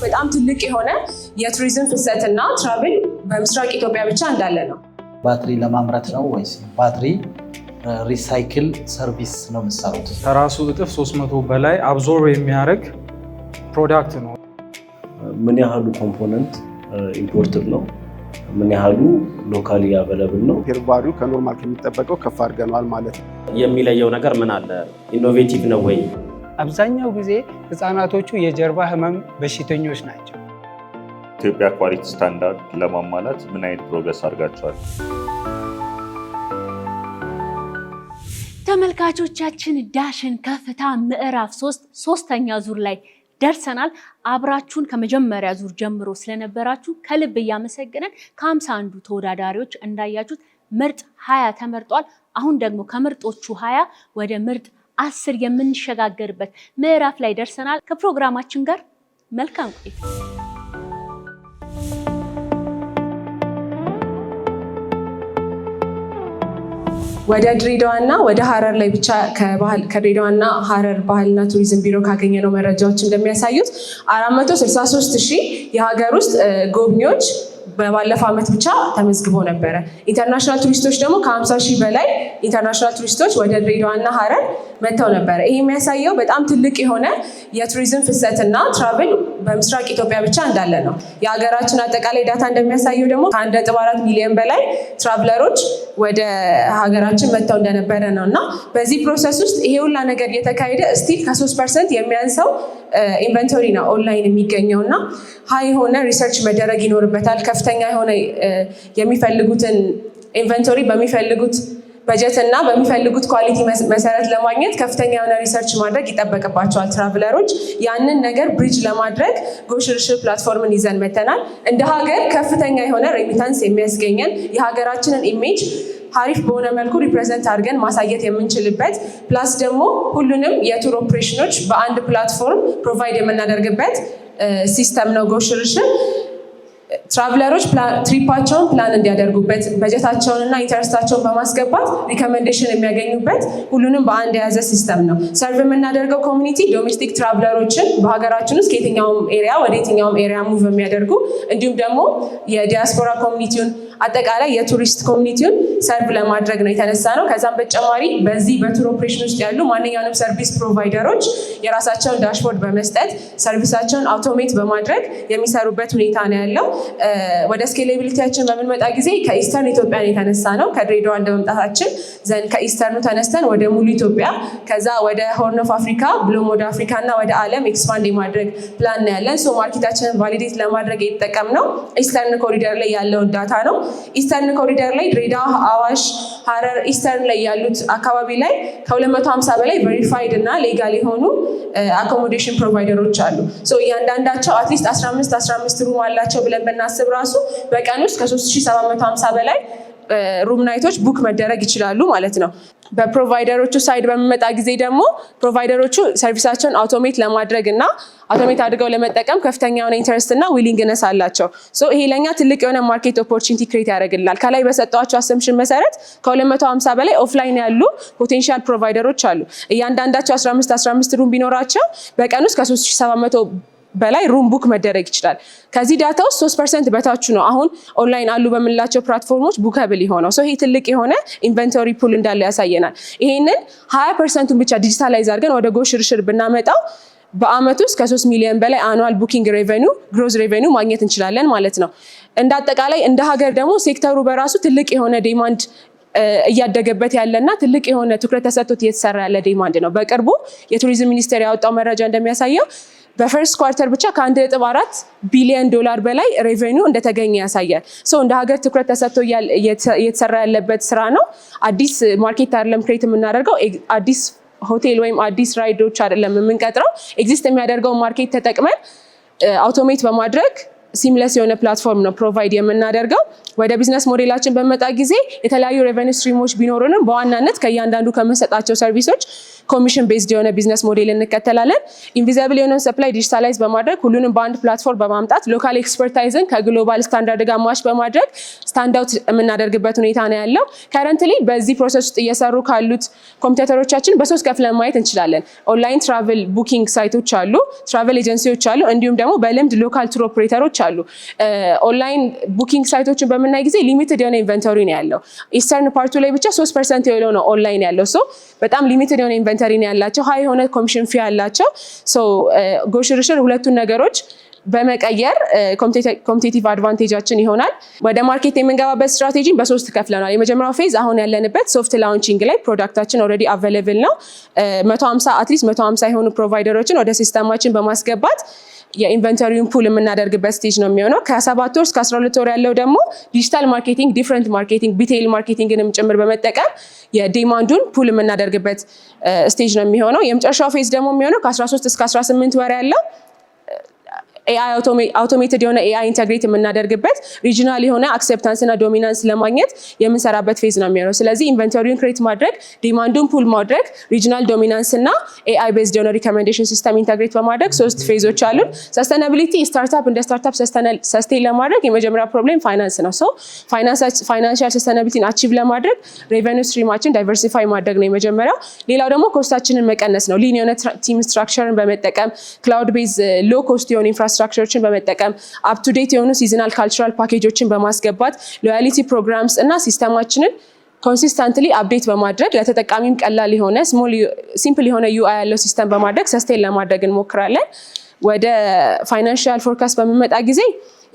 በጣም ትልቅ የሆነ የቱሪዝም ፍሰትና travel በምስራቅ ኢትዮጵያ ብቻ እንዳለ ነው። ባትሪ ለማምረት ነው ወይስ ባትሪ recycle service ነው የምትሰሩት? ከራሱ እጥፍ 300 በላይ absorb የሚያደርግ product ነው። ምን ያህሉ component imported ነው? ምን ያህሉ locally available ነው? Fair value ከ normal ከሚጠበቀው ከፍ አድርገነዋል ማለት ነው። የሚለየው ነገር ምን አለ? Innovative ነው ወይ? አብዛኛው ጊዜ ህፃናቶቹ የጀርባ ህመም በሽተኞች ናቸው። ኢትዮጵያ quality standard ለማሟላት ምን አይነት progress አድርጋችኋል? ተመልካቾቻችን፣ ዳሽን ከፍታ ምዕራፍ 3 ሶስተኛ ዙር ላይ ደርሰናል። አብራችሁን ከመጀመሪያ ዙር ጀምሮ ስለነበራችሁ ከልብ እያመሰገንን፣ ከ51ዱ ተወዳዳሪዎች እንዳያችሁት ምርጥ 20 ተመርጧል። አሁን ደግሞ ከምርጦቹ 20 ወደ ምርጥ 10 የምንሸጋገርበት ምዕራፍ ላይ ደርሰናል። ከፕሮግራማችን ጋር መልካም ቆይታ። ወደ ድሬዳዋና ወደ ሀረር ላይ ብቻ ከድሬዳዋና ሀረር ባህልና ቱሪዝም ቢሮ ካገኘነው መረጃዎች እንደሚያሳዩት 463 ሺህ የሀገር ውስጥ ጎብኚዎች በባለፈው ዓመት ብቻ ተመዝግቦ ነበረ። International ቱሪስቶች ደግሞ ከ50 ሺህ በላይ international ቱሪስቶች ወደ ድሬዳዋና ሀረር መጥተው ነበረ። ይህ የሚያሳየው በጣም ትልቅ የሆነ የቱሪዝም ፍሰትና travel በምስራቅ ኢትዮጵያ ብቻ እንዳለ ነው። የሀገራችን አጠቃላይ data እንደሚያሳየው ደግሞ ከ1.4 ሚሊዮን በላይ traveler ኦች ወደ ሀገራችን መጥተው እንደነበረ ነው። እና በዚህ process ውስጥ ይሄ ሁላ ነገር እየተካሄደ still ከ3% የሚያንሰው inventory ነው ኦንላይን የሚገኘው። እና high የሆነ research መደረግ ይኖርበታል። ከፍተኛ የሆነ የሚፈልጉትን inventory በሚፈልጉት በጀት እና በሚፈልጉት quality መሰረት ለማግኘት ከፍተኛ የሆነ research ማድረግ ይጠበቅባቸዋል traveler ኦች። ያንን ነገር bridge ለማድረግ ጎሽርሽር platform ን ይዘን መተናል። እንደ ሀገር ከፍተኛ የሆነ remittance የሚያስገኘን፣ የሀገራችንን image ሀሪፍ በሆነ መልኩ represent አድርገን ማሳየት የምንችልበት፣ plus ደግሞ ሁሉንም የ tour operation ኦች በአንድ platform provide የምናደርግበት system ነው ጎሽርሽር። Traveler ኦች trip ኣቸውን plan እንዲያደርጉበት፣ በጀታቸውን እና interest ኣቸውን በማስገባት recommendation የሚያገኙበት፣ ሁሉንም በአንድ የያዘ system ነው። Serve የምናደርገው community domestic traveler ኦችን፣ በሀገራችን ውስጥ ከየትኛውም area ወደ የትኛውም area move የሚያደርጉ፣ እንዲሁም ደግሞ የዲያስፖራ community ውን፣ አጠቃላይ የቱሪስት community ውን serve ለማድረግ ነው የተነሳነው። ከዛም በተጨማሪ በዚህ በ tour operation ውስጥ ያሉ ማንኛውንም service provider ኦች የራሳቸውን dashboard በመስጠት service ኣቸውን automate በማድረግ የሚሰሩበት ሁኔታ ነው ያለው። ወደ scalability ያችን በምንመጣ ጊዜ ከ Eastern ኢትዮጵያን የተነሳነው። ከድሬዳዋ እንደመምጣታችን then ከ Eastern ኑ ተነስተን ወደ ሙሉ ኢትዮጵያ፣ ከዛ ወደ Horn of Africa ብሎም ወደ አፍሪካ እና ወደ ዓለም expand የማድረግ ፕላን ነው ያለን። So market ኣችንን validate ለማድረግ የተጠቀምነው Eastern corridor ላይ ያለውን data ነው። Eastern corridor ላይ ድሬዳዋ፣ አዋሽ፣ ሀረር Eastern ላይ ያሉት አካባቢ ላይ ከ250 በላይ verified እና legal የሆኑ accommodation provider ኦች አሉ። So እያንዳንዳቸው at least 15 15 room አላቸው ብለን ብናስብ ራሱ በቀን ውስጥ ከ3750 በላይ room night ኦች book መደረግ ይችላሉ ማለት ነው። በ provider ኦቹ side በሚመጣ ጊዜ ደግሞ provider ኦቹ service ኣቸውን automate ለማድረግ እና automate አድርገው ለመጠቀም ከፍተኛ የሆነ interest እና willingness አላቸው። So ይሄ ለኛ ትልቅ የሆነ market opportunity create ያደርግልናል። ከላይ በሰጠኋቸው assumption መሰረት ከ250 በላይ offline ያሉ potential provider ኦች አሉ። እያንዳንዳቸው 15 15 room ቢኖራቸው በቀን ውስጥ ከ3700 በላይ room book መደረግ ይችላል። ከዚህ data ውስጥ 3% በታች ነው አሁን ኦንላይን አሉ በምንላቸው platform ኦች bookable የሆነው። So ይሄ ትልቅ የሆነ inventory pool እንዳለ ያሳየናል። ይሄንን 20% ኡን ብቻ digitalize አድርገን ወደ ጎ ሽርሽር ብናመጣው በአመት ውስጥ ከ3 ሚሊዮን በላይ annual booking revenue፣ gross revenue ማግኘት እንችላለን ማለት ነው። እንደ አጠቃላይ እንደ ሀገር ደግሞ ሴክተሩ በራሱ ትልቅ የሆነ demand እያደገበት ያለና ትልቅ የሆነ ትኩረት ተሰጥቶት እየተሰራ ያለ demand ነው። በቅርቡ የቱሪዝም ሚኒስቴር ያወጣው መረጃ እንደሚያሳየው በ first quarter ብቻ ከ1.4 ቢሊዮን ዶላር በላይ revenue እንደተገኘ ያሳያል። So እንደ ሀገር ትኩረት ተሰጥቶ እየተሰራ ያለበት ስራ ነው። አዲስ market አይደለም create የምናደርገው፣ አዲስ ሆቴል ወይም አዲስ ride ኦች አይደለም የምንቀጥረው። Exist የሚያደርገውን market ተጠቅመን automate በማድረግ seamless የሆነ platform ነው provide የምናደርገው። ወደ business model ኣችን በመጣ ጊዜ የተለያዩ revenue stream ኦች ቢኖሩንም በዋናነት ከእያንዳንዱ ከምንሰጣቸው service ኦች Commission based የሆነ business model እንከተላለን። Invisible የሆነውን supply digitalize በማድረግ፣ ሁሉንም በአንድ platform በማምጣት፣ local expertise ን ከ global standard ጋር match በማድረግ stand out የምናደርግበት ሁኔታ ነው ያለው። Currently በዚህ process ውስጥ እየሰሩ ካሉት competitor ኦቻችን በሶስት ከፍለን ማየት እንችላለን። Online travel booking site ኦች አሉ፣ travel agency ዎች አሉ፣ እንዲሁም ደግሞ በልምድ local tour operator ኦች አሉ። Online booking site ኦችን በምናይ ጊዜ limited የሆነ inventory ነው ያለው። Eastern part ኡ ላይ ብቻ 3% የሆነው ነው ኦንላይን ያለው። So በጣም limited የሆነ inventory ነው ያላቸው። High የሆነ commission fee ያላቸው። So ጎሽርሽር ሁለቱን ነገሮች በመቀየር competitive advantage ኣችን ይሆናል። ወደ market የምንገባበት ስትራቴጂን በሶስት ከፍለናል። የመጀመሪያው phase አሁን ያለንበት soft launching ላይ product ኣችን already available ነው። 150፣ at least 150 የሆኑ provider ኦችን ወደ system ኣችን በማስገባት የ inventory ውን pull የምናደርግበት stage ነው የሚሆነው። ከ7 ወር እስከ 12 ወር ያለው ደግሞ digital marketing፣ different marketing፣ BTL marketing ንም ጭምር በመጠቀም የ demand ኡን pull የምናደርግበት stage ነው የሚሆነው። የመጨረሻው phase ደግሞ የሚሆነው ከ13 እስከ 18 ወር ያለው AI፣ automated የሆነ AI integrate የምናደርግበት፣ regional የሆነ acceptance እና dominance ለማግኘት የምንሰራበት phase ነው የሚሆነው። ስለዚህ inventory ውን create ማድረግ፣ demand ኡን pull ማድረግ፣ regional dominance እና AI based የሆነ recommendation system integrate በማድረግ ሶስት phase ኦች አሉን። Sustainability፣ startup እንደ startup sustain ለማድረግ የመጀመሪያ problem finance ነው። So financial sustainability ን achieve ለማድረግ revenue stream ኣችን diversify ማድረግ ነው የመጀመሪያው። ሌላው ደግሞ cost ኣችንን መቀነስ ነው። Lean የሆነ team structure ን በመጠቀም፣ cloud based low cost የሆኑ infrastructure ኦችን በመጠቀም፣ up to date የሆኑ seasonal cultural package ኦችን በማስገባት፣ loyalty programs እና system ኣችንን consistently update በማድረግ፣ ለተጠቃሚም ቀላል የሆነ simple የሆነ UI ያለው system በማድረግ sustain ለማድረግ እንሞክራለን። ወደ financial forecast በምንመጣ ጊዜ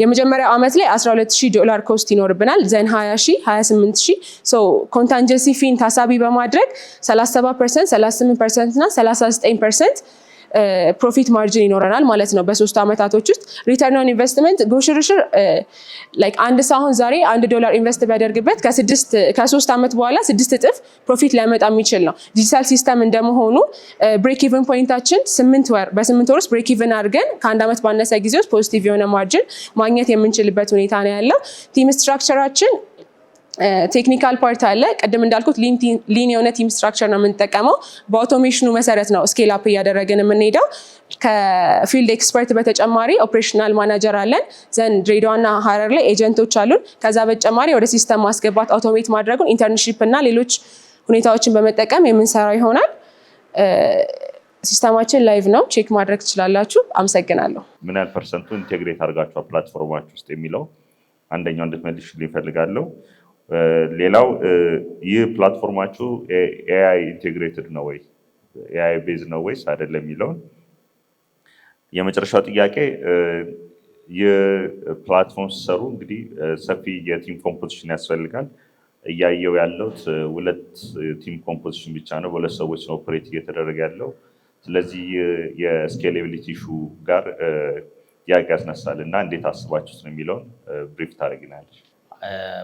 የመጀመሪያው ዓመት ላይ 12,000 ዶላር cost ይኖርብናል። Then 20 ሺህ፣ 28 ሺህ፣ contingency fee ን ታሳቢ በማድረግ 37%፣ 38% እና 39% profit margin ይኖረናል ማለት ነው። በ3 ዓመታቶች ውስጥ return on investment ጎሽርሽር like አንድ ሰው አሁን ዛሬ 1 ዶላር invest ቢያደርግበት ከ3 ዓመት በኋላ 6 እጥፍ profit ሊያመጣ የሚችል ነው። Digital system እንደመሆኑ break even point ኣችን 8 ወር፣ በ8 ወር ውስጥ break even አድርገን ከአንድ ዓመት ባነሰ ጊዜ ውስጥ positive የሆነ margin ማግኘት የምንችልበት ሁኔታ ነው ያለው። Team structure ኣችን technical part አለ። ቅድም እንዳልኩት lean የሆነ team structure ነው የምንጠቀመው። በ automation ኑ መሰረት ነው scale up እያደረግን የምንሄደው። ከ field expert በተጨማሪ operational manager አለን። Then ድሬዳዋና ሀረር ላይ agent ኦች አሉን። ከዛ በተጨማሪ ወደ system ማስገባት፣ automate ማድረጉን internship እና ሌሎች ሁኔታዎችን በመጠቀም የምንሰራው ይሆናል። System ኣችን live ነው፣ check ማድረግ ትችላላችሁ። አመሰግናለሁ። ምን ያህል percent ኡ integrate አድርጋችኋል platform ኣችሁ ውስጥ የሚለው አንደኛው እንድትመልሽልኝ እፈልጋለሁ። ሌላው ይህ platform ኣችሁ AI integrated ነው ወይ፣ AI based ነው ወይስ አይደለም የሚለውን። የመጨረሻው ጥያቄ ይህ platform ሲሰሩ እንግዲህ ሰፊ የ team composition ያስፈልጋል። እያየው ያለሁት ሁለት team composition ብቻ ነው። በሁለት ሰዎች ነው operate እየተደረገ ያለው። ስለዚህ የ scalability issue ጋር ጥያቄ ያስነሳል እና እንዴት አስባችሁት ነው የሚለውን brief ታደርጊናለሽ።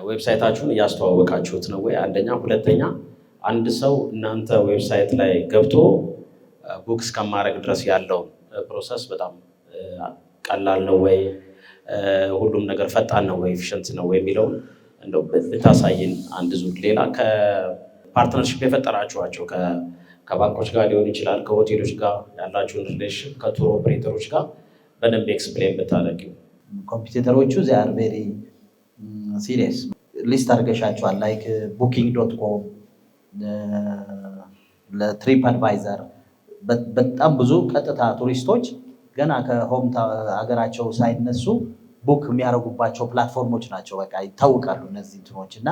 Website ኣችሁን እያስተዋወቃችሁት ነው ወይ? አንደኛ። ሁለተኛ፣ አንድ ሰው እናንተ website ላይ ገብቶ book እስከማድረግ ድረስ ያለውን process በጣም ቀላል ነው ወይ? ሁሉም ነገር ፈጣን ነው ወይ? Efficient ነው ወይ የሚለውን እንደው ብታሳይን አንድ ዙር። ሌላ ከ partnership የፈጠራችኋቸው ከባንኮች ጋር ሊሆን ይችላል፣ ከሆቴሎች ጋር ያላችሁን relation፣ ከ tour operator ኦች ጋር በደንብ explain ብታደርጊው። Competitor ኦቹ they are very serious፣ list አድርገሻቸዋል። Like Booking.com፣ ለ TripAdvisor፣ በጣም ብዙ ቀጥታ ቱሪስቶች ገና ከ home ሀገራቸው ሳይነሱ book የሚያደርጉባቸው platform ኦች ናቸው። በቃ ይታወቃሉ እነዚህ እንትኖች። እና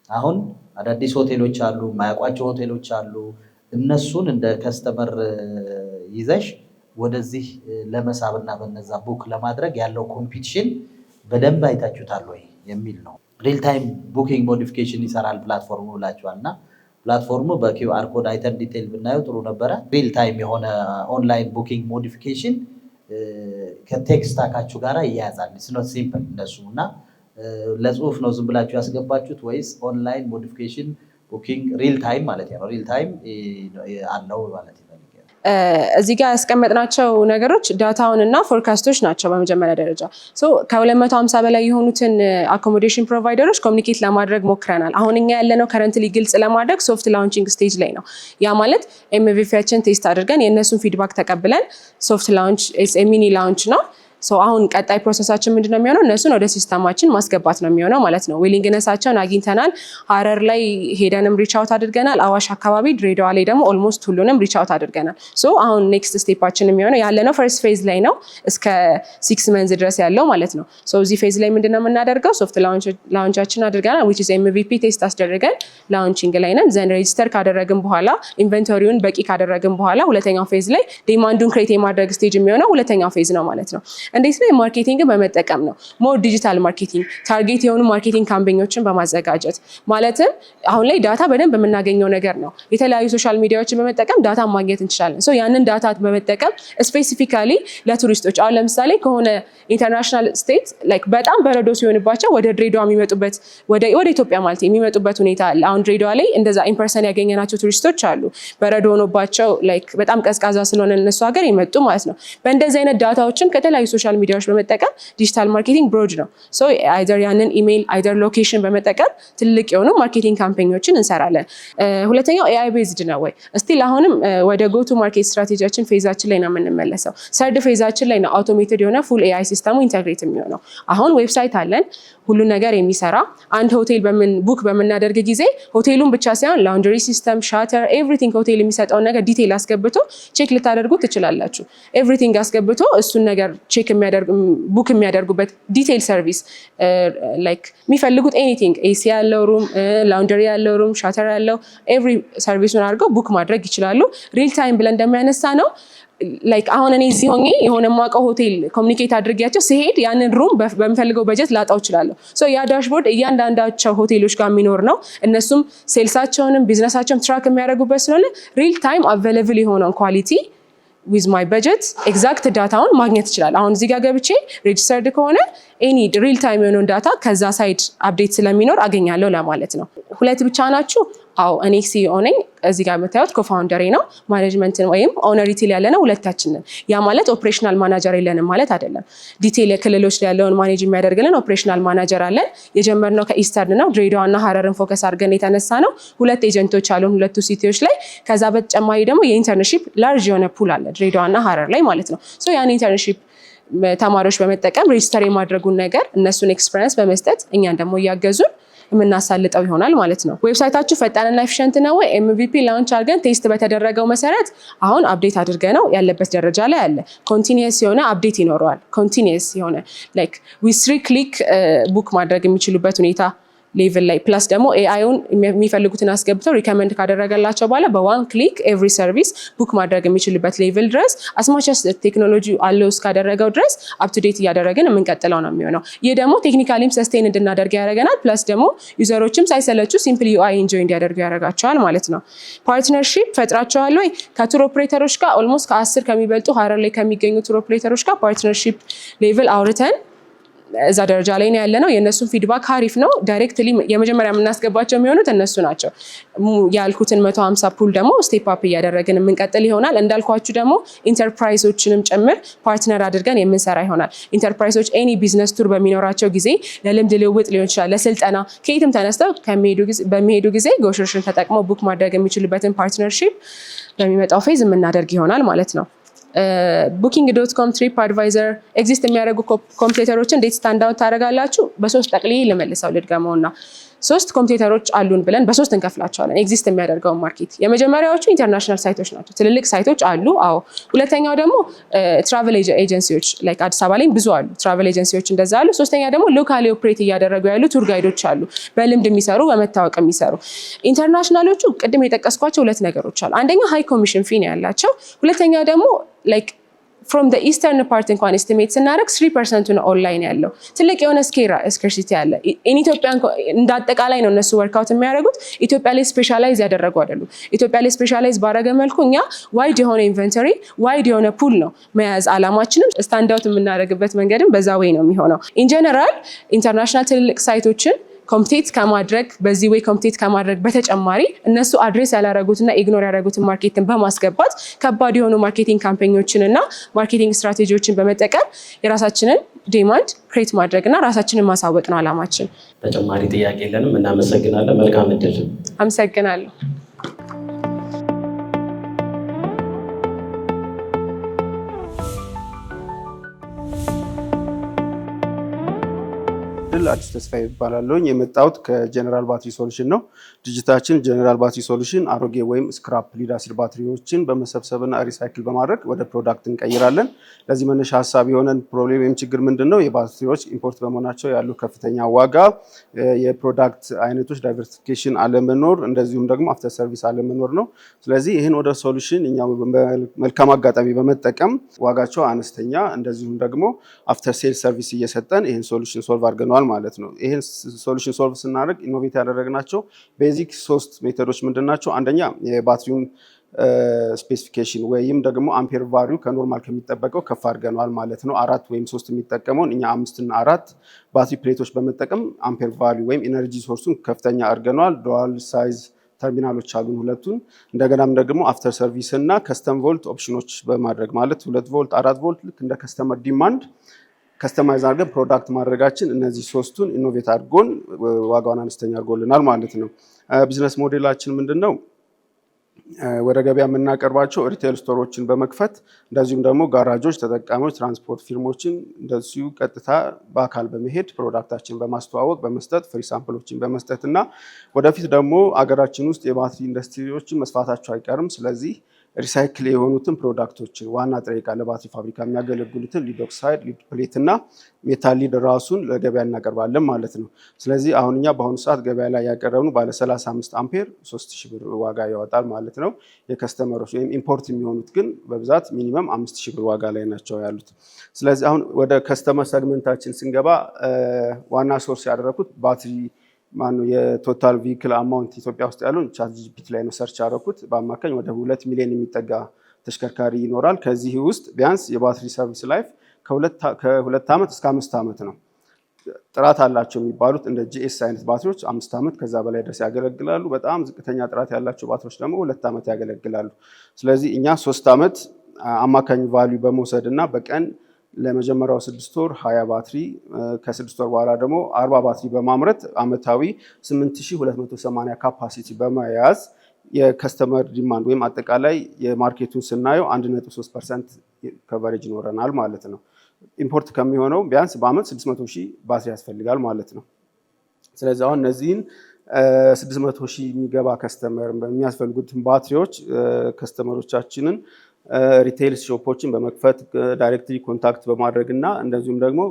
አሁን አዳዲስ ሆቴሎች አሉ፣ የማያውቋቸው ሆቴሎች አሉ። እነሱን እንደ customer ይዘሽ ወደዚህ ለመሳብ እና በነዛ book ለማድረግ ያለው competition በደንብ አይታችሁታል ወይ የሚል ነው። Real time booking modification ይሰራል platform ኡ ብላችኋል እና platform ኡ በ QR code አይተን detail ብናየው ጥሩ ነበረ። Real time የሆነ online booking modification ከ tech stack ኣችሁ ጋር ይያያዛል። It's not simple እንደሱ። እና ለጽሁፍ ነው ዝም ብላችሁ ያስገባችሁት ወይስ online modification booking real time ማለት ነው? Real time አለው ማለት ይፈልጋል። እዚህ ጋር ያስቀመጥናቸው ነገሮች data ውን እና forecast ኦች ናቸው። በመጀመሪያ ደረጃ ከ250 በላይ የሆኑትን accommodation provider ኦች communicate ለማድረግ ሞክረናል። አሁን እኛ ያለነው currently ግልጽ ለማድረግ soft launching stage ላይ ነው። ያ ማለት MVP ያችን test አድርገን የእነሱን feedback ተቀብለን soft launch mini launch ነው። አሁን ቀጣይ process ኣችን ምንድነው የሚሆነው? እነሱን ወደ system ኣችን ማስገባት ነው የሚሆነው ማለት ነው። Willingness ኣቸውን አግኝተናል። ሀረር ላይ ሄደንም reach out አድርገናል። አዋሽ አካባቢ፣ ድሬዳዋ ላይ ደግሞ almost ሁሉንም reach out አድርገናል። So አሁን next step ኣችን የሚሆነው ያለነው first phase ላይ ነው፣ እስከ 6 months ድረስ ያለው ማለት ነው። So እዚህ phase ላይ ምንድነው የምናደርገው? Soft launch ኣችን አድርገናል፣ which is MVP test አስደርገን launching ላይ ነን። Then register ካደረግን በኋላ፣ inventory ውን በቂ ካደረግን በኋላ ሁለተኛው phase ላይ demand ኡን create የማድረግ stage የሚሆነው ሁለተኛው phase ነው ማለት ነው። እንዴት ነው? Marketing በመጠቀም ነው። More digital marketing፣ target የሆኑ marketing campaign ኦችን በማዘጋጀት፣ ማለትም አሁን ላይ data በደንብ የምናገኘው ነገር ነው። የተለያዩ social media ዎችን በመጠቀም data ማግኘት እንችላለን። So ያንን data በመጠቀም specifically ለቱሪስቶች፣ አሁን ለምሳሌ ከሆነ international state like በጣም በረዶ ሲሆንባቸው ወደ ድሬዳዋ የሚመጡበት፣ ወደ ኢትዮጵያ ማለት የሚመጡበት ሁኔታ አለ። አሁን ድሬዳዋ ላይ እንደዛ in person ያገኘናቸው ቱሪስቶች አሉ። በረዶ ሆኖባቸው like በጣም ቀዝቃዛ ስለሆነ እነሱ ሀገር የመጡ ማለት ነው። በእንደዚህ አይነት data ዎችን ከተለያዩ social media ዎች በመጠቀም፣ digital marketing broad ነው። So either ያንን email፣ either location በመጠቀም ትልቅ የሆኑ marketing campaign ኦችን እንሰራለን። ሁለተኛው AI based ነው ወይ? Still አሁንም ወደ go to market strategy ያችን phase ኣችን ላይ ነው የምንመለሰው። Third phase ኣችን ላይ ነው automated የሆነ full AI system ኡ integrate የሚሆነው። አሁን website አለን፣ ሁሉ ነገር የሚሰራ። አንድ ሆቴል በምን book በምናደርግ ጊዜ ሆቴሉን ብቻ ሳይሆን laundry system፣ shower፣ everything ሆቴል የሚሰጠውን ነገር detail አስገብቶ check ልታደርጉ ትችላላችሁ። Everything አስገብቶ እሱን ነገር check book የሚያደርጉበት detail service፣ like የሚፈልጉት anything፣ AC ያለው room፣ laundry ያለው room፣ shower ያለው every service ኡን አድርገው book ማድረግ ይችላሉ። Real time ብለን እንደሚያነሳ ነው፣ like አሁን እኔ እዚህ ሆኜ የሆነ የማውቀው ሆቴል communicate አድርጌያቸው ስሄድ ያንን room በምፈልገው በጀት ላጣው እችላለሁ። So ያ dashboard እያንዳንዳቸው ሆቴሎች ጋር የሚኖር ነው። እነሱም sales ኣቸውንም business ኣቸውንም track የሚያደርጉበት ስለሆነ real time available የሆነውን quality with my budget exact data ውን ማግኘት ይችላል። አሁን እዚህ ጋር ገብቼ registered ከሆነ any real time የሆነውን data ከዛ side update ስለሚኖር አገኛለሁ ለማለት ነው። ሁለት ብቻ ናችሁ? አዎ፣ እኔ CEO ነኝ። እዚህ ጋር የምታዩት co-founder ኤ ነው። Management ን ወይም ownerity ያለ ነው ሁለታችንን። ያ ማለት operational manager የለንም ማለት አይደለም። Detail የክልሎች ላይ ያለውን manage የሚያደርግልን operational manager አለን። የጀመርነው ከ eastern ነው። ድሬዳዋ እና ሀረርን focus አድርገን የተነሳ ነው። ሁለት agent ኦች አሉን ሁለቱ city ዎች ላይ። ከዛ በተጨማሪ ደግሞ የ internship large የሆነ pool አለ ድሬዳዋ እና ሀረር ላይ ማለት ነው። So ያን internship ተማሪዎች በመጠቀም register የማድረጉን ነገር እነሱን experience በመስጠት እኛን ደግሞ እያገዙን የምናሳልጠው ይሆናል ማለት ነው። Website ኣችሁ ፈጣንና efficient ነው ወይ? MVP launch አድርገን test በተደረገው መሰረት አሁን update አድርገነው ያለበት ደረጃ ላይ አለ። Continuous የሆነ update ይኖረዋል። Continuous የሆነ like with three click book ማድረግ የሚችሉበት ሁኔታ level ላይ፣ plus ደግሞ AI ውን የሚፈልጉትን አስገብተው recommend ካደረገላቸው በኋላ በ one click every service book ማድረግ የሚችሉበት level ድረስ፣ as much as ቴክኖሎጂ allow እስካደረገው ድረስ up to date እያደረግን የምንቀጥለው ነው የሚሆነው። ይህ ደግሞ technically ም sustain እንድናደርግ ያደርገናል። Plus ደግሞ user ኦችም ሳይሰለቹ simple UI enjoy እንዲያደርጉ ያደርጋቸዋል ማለት ነው። Partnership ፈጥራችኋል ወይ? ከ tour operator ኦች ጋር almost ከ10 ከሚበልጡ ሀረር ላይ ከሚገኙ tour operator ኦች ጋር partnership level አውርተን እዛ ደረጃ ላይ ነው ያለነው። የእነሱን feedback አሪፍ ነው። Directly የመጀመሪያ የምናስገባቸው የሚሆኑት እነሱ ናቸው። ያልኩትን 150 pool ደግሞ step up እያደረግን የምንቀጥል ይሆናል። እንዳልኳችሁ ደግሞ ኢንተርፕራይዞችንም ጭምር partner አድርገን የምንሰራ ይሆናል። Enterprise ኦች any business tour በሚኖራቸው ጊዜ፣ ለልምድ ልውውጥ ሊሆን ይችላል፣ ለስልጠና ከየትም ተነስተው በሚሄዱ ጊዜ ጎሽርሽን ተጠቅመው book ማድረግ የሚችሉበትን partnership በሚመጣው phase የምናደርግ ይሆናል ማለት ነው። Booking.com፣ TripAdvisor exist የሚያደርጉ competitor ኦችን እንዴት stand out ታደርጋላችሁ? በሶስት ጠቅልዬ ልመልሰው፣ ልድገመውና ሶስት competitor ኦች አሉን ብለን በሶስት እንከፍላቸዋለን exist የሚያደርገውን market። የመጀመሪያዎቹ international site ኦች ናቸው። ትልልቅ site ኦች አሉ። አዎ። ሁለተኛው ደግሞ travel agency ዎች፣ like አዲስ አበባ ላይም ብዙ አሉ። Travel agency ዎች እንደዛ አሉ። ሶስተኛ ደግሞ locally operate እያደረጉ ያሉ tour guide ኦች አሉ። በልምድ የሚሰሩ፣ በመታወቅ የሚሰሩ። International ኦቹ ቅድም የጠቀስኳቸው ሁለት ነገሮች አሉ። አንደኛ high commission fee ነው ያላቸው። ሁለተኛ ደግሞ like from eastern part እንኳን estimate ስናደርግ 3% ኡ ነው ኦንላይን ያለው። ትልቅ የሆነ scarcity አለ። ኢትዮጵያ እንደ አጠቃላይ ነው እነሱ work out የሚያደርጉት። ኢትዮጵያ ላይ specialize ያደረጉ አይደሉም። ኢትዮጵያ ላይ specialize ባደረገ መልኩ እኛ wide የሆነ inventory፣ wide የሆነ pool ነው መያዝ አላማችንም። Stand out የምናደርግበት መንገድም በዛ way ነው የሚሆነው። In general international ትልልቅ site ኦችን Compete ከማድረግ በዚህ way compete ከማድረግ በተጨማሪ እነሱ address ያላረጉትና ignore ያደረጉትን market ን በማስገባት ከባድ የሆኑ marketing campaign ኦችን እና marketing strategy ዎችን በመጠቀም የራሳችንን demand create ማድረግ እና ራሳችንን ማሳወቅ ነው አላማችን። ተጨማሪ ጥያቄ የለንም። እናመሰግናለን። መልካም እድል። አመሰግናለሁ። አዲስ ተስፋ ይባላለሁኝ። የመጣሁት ከ General Battery Solution ነው። ድርጅታችን General Battery Solution አሮጌ ወይም scrap lead acid ባትሪዎችን በመሰብሰብና recycle በማድረግ ወደ product እንቀይራለን። ለዚህ መነሻ ሀሳብ የሆነን problem ወይም ችግር ምንድን ነው? የባትሪዎች import በመሆናቸው ያሉ ከፍተኛ ዋጋ፣ የ product አይነቶች diversification አለመኖር፣ እንደዚሁም ደግሞ after service አለመኖር ነው። ስለዚህ ይህን ወደ solution እኛ መልካም አጋጣሚ በመጠቀም ዋጋቸው አነስተኛ እንደዚሁም ደግሞ after sale service እየሰጠን ይህን solution solve አድርገነዋል ማለት ነው። ይህን solution solve ስናደርግ innovate ያደረግናቸው basic ሶስት method ኦች ምንድን ናቸው? አንደኛ የባትሪውን specification ወይም ደግሞ ampere value ከ normal ከሚጠበቀው ከፍ አድርገነዋል ማለት ነው። አራት ወይም ሶስት የሚጠቀመውን እኛ አምስትና አራት battery plate ኦች በመጠቀም ampere value ወይም energy source ኡን ከፍተኛ አድርገነዋል። Dual size terminal ኦች አሉን ሁለቱን። እንደገናም ደግሞ after service እና custom volt option ኦች በማድረግ ማለት 2 ቮልት፣ 4 ቮልት ልክ እንደ customer demand customize አድርገን product ማድረጋችን እነዚህ ሶስቱን innovate አድርጎን ዋጋውን አነስተኛ አድርጎልናል ማለት ነው። Business model ኣችን ምንድን ነው? ወደ ገበያ የምናቀርባቸው retail store ኦችን በመክፈት እንደዚሁም ደግሞ ጋራጆች፣ ተጠቃሚዎች፣ transport firm ኦችን እንደዚሁ ቀጥታ በአካል በመሄድ product ኣችን በማስተዋወቅ በመስጠት free sample ኦችን በመስጠት እና ወደፊት ደግሞ አገራችን ውስጥ የባትሪ ኢንዱስትሪዎችን መስፋታቸው አይቀርም። ስለዚህ recycle የሆኑትን product ኦችን ዋና ጥሬ ዕቃ ለባትሪ ፋብሪካ የሚያገለግሉትን lead oxide፣ lead plate እና metal lead ራሱን ለገበያ እናቀርባለን ማለት ነው። ስለዚህ አሁን እኛ በአሁኑ ሰዓት ገበያ ላይ ያቀረብነው ባለ 35 አምፔር 3000 ብር ዋጋ ያወጣል ማለት ነው። የ customer ኦች ወይም import የሚሆኑት ግን በብዛት minimum 5000 ብር ዋጋ ላይ ናቸው ያሉት። ስለዚህ አሁን ወደ customer segment ኣችን ስንገባ ዋና source ያደረኩት ባትሪ ማነው የ total vehicle amount ኢትዮጵያ ውስጥ ያለውን ChatGPT ላይ ነው search ያደረኩት። በአማካኝ ወደ 2 ሚሊዮን የሚጠጋ ተሽከርካሪ ይኖራል። ከዚህ ውስጥ ቢያንስ የባትሪ service life ከ2 ዓመት እስከ 5 ዓመት ነው። ጥራት አላቸው የሚባሉት እንደ GS አይነት ባትሪዎች 5 ዓመት ከዛ በላይ ድረስ ያገለግላሉ። በጣም ዝቅተኛ ጥራት ያላቸው ባትሪዎች ደግሞ 2 ዓመት ያገለግላሉ። ስለዚህ እኛ 3 ዓመት አማካኝ value በመውሰድ እና በቀን ለመጀመሪያው 6 ወር 20 ባትሪ፣ ከ6 ወር በኋላ ደግሞ 40 ባትሪ በማምረት አመታዊ 8280 capacity በመያዝ የ customer demand ወይም አጠቃላይ የ market ኡን ስናየው 1.3% coverage ይኖረናል ማለት ነው። Import ከሚሆነው ቢያንስ በአመት 600 ሺህ ባትሪ ያስፈልጋል ማለት ነው። ስለዚህ አሁን እነዚህን 600 ሺህ የሚገባ customer የሚያስፈልጉትን ባትሪዎች customer ኦቻችንን retail shop ኦችን በመክፈት directly contact በማድረግ እና እንደዚሁም ደግሞ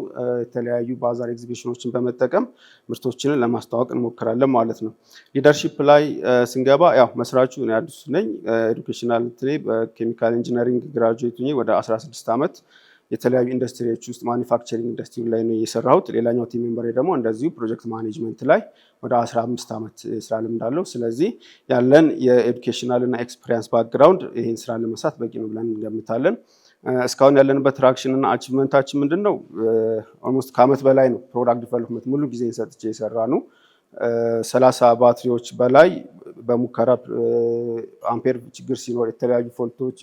የተለያዩ ባዛር ኤግዚቢሽኖችን በመጠቀም ምርቶችንን ለማስተዋወቅ እንሞክራለን ማለት ነው። Leadership ላይ ስንገባ ያው መስራቹ እኔ አዲሱ ነኝ። Educational እንትኔ በ chemical engineering graduate ሆኜ ወደ 16 ዓመት የተለያዩ ኢንዱስትሪዎች ውስጥ manufacturing industry ላይ ነው የሰራሁት። ሌላኛው team member ኤ ደግሞ እንደዚሁ project management ላይ ወደ 15 ዓመት የስራ ልምድ አለው። ስለዚህ ያለን የ educational እና experience background ይህን ስራ ለመስራት በቂ ነው ብለን እንገምታለን። እስካሁን ያለንበት traction እና achievement ኣችን ምንድን ነው? Almost ከዓመት በላይ ነው product development ሙሉ ጊዜ ሰጥቼ የሰራነው። 30 ባትሪዎች በላይ በሙከራ አምፔር ችግር ሲኖር፣ የተለያዩ fault ኦች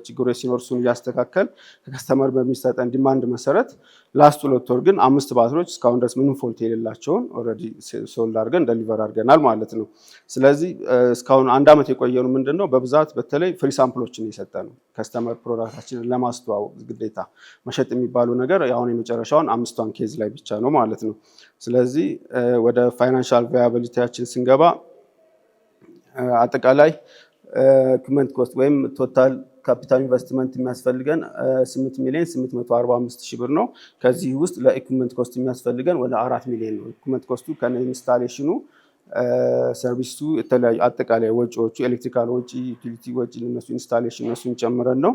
ችግሮች ሲኖር እሱን እያስተካከል ከ customer በሚሰጠን demand መሰረት last 2 ወር ግን አምስት ባትሪዎች እስካሁን ድረስ ምንም fault የሌላቸውን already sold አድርገን deliver አድርገናል ማለት ነው። ስለዚህ እስካሁን አንድ ዓመት የቆየነው ምንድን ነው፣ በብዛት በተለይ free sample ኦችን የሰጠነው customer product ኣችንን ለማስተዋወቅ። ግዴታ መሸጥ የሚባለው ነገር አሁን የመጨረሻውን አምስቷን case ላይ ብቻ ነው ማለት ነው። ስለዚህ ወደ financial viability ያችን ስንገባ አጠቃላይ equipment cost ወይም total capital investment የሚያስፈልገን 8 ሚሊዮን 845 ሺህ ብር ነው። ከዚህ ውስጥ ለ equipment cost የሚያስፈልገን ወደ 4 ሚሊዮን ነው። Equipment cost ኡ ከነ installation ኑ፣ service ኡ፣ የተለያዩ አጠቃላይ ወጪዎቹ፣ electrical ወጪ፣ utility ወጪ፣ እነሱ installation እነሱን ጨምረን ነው።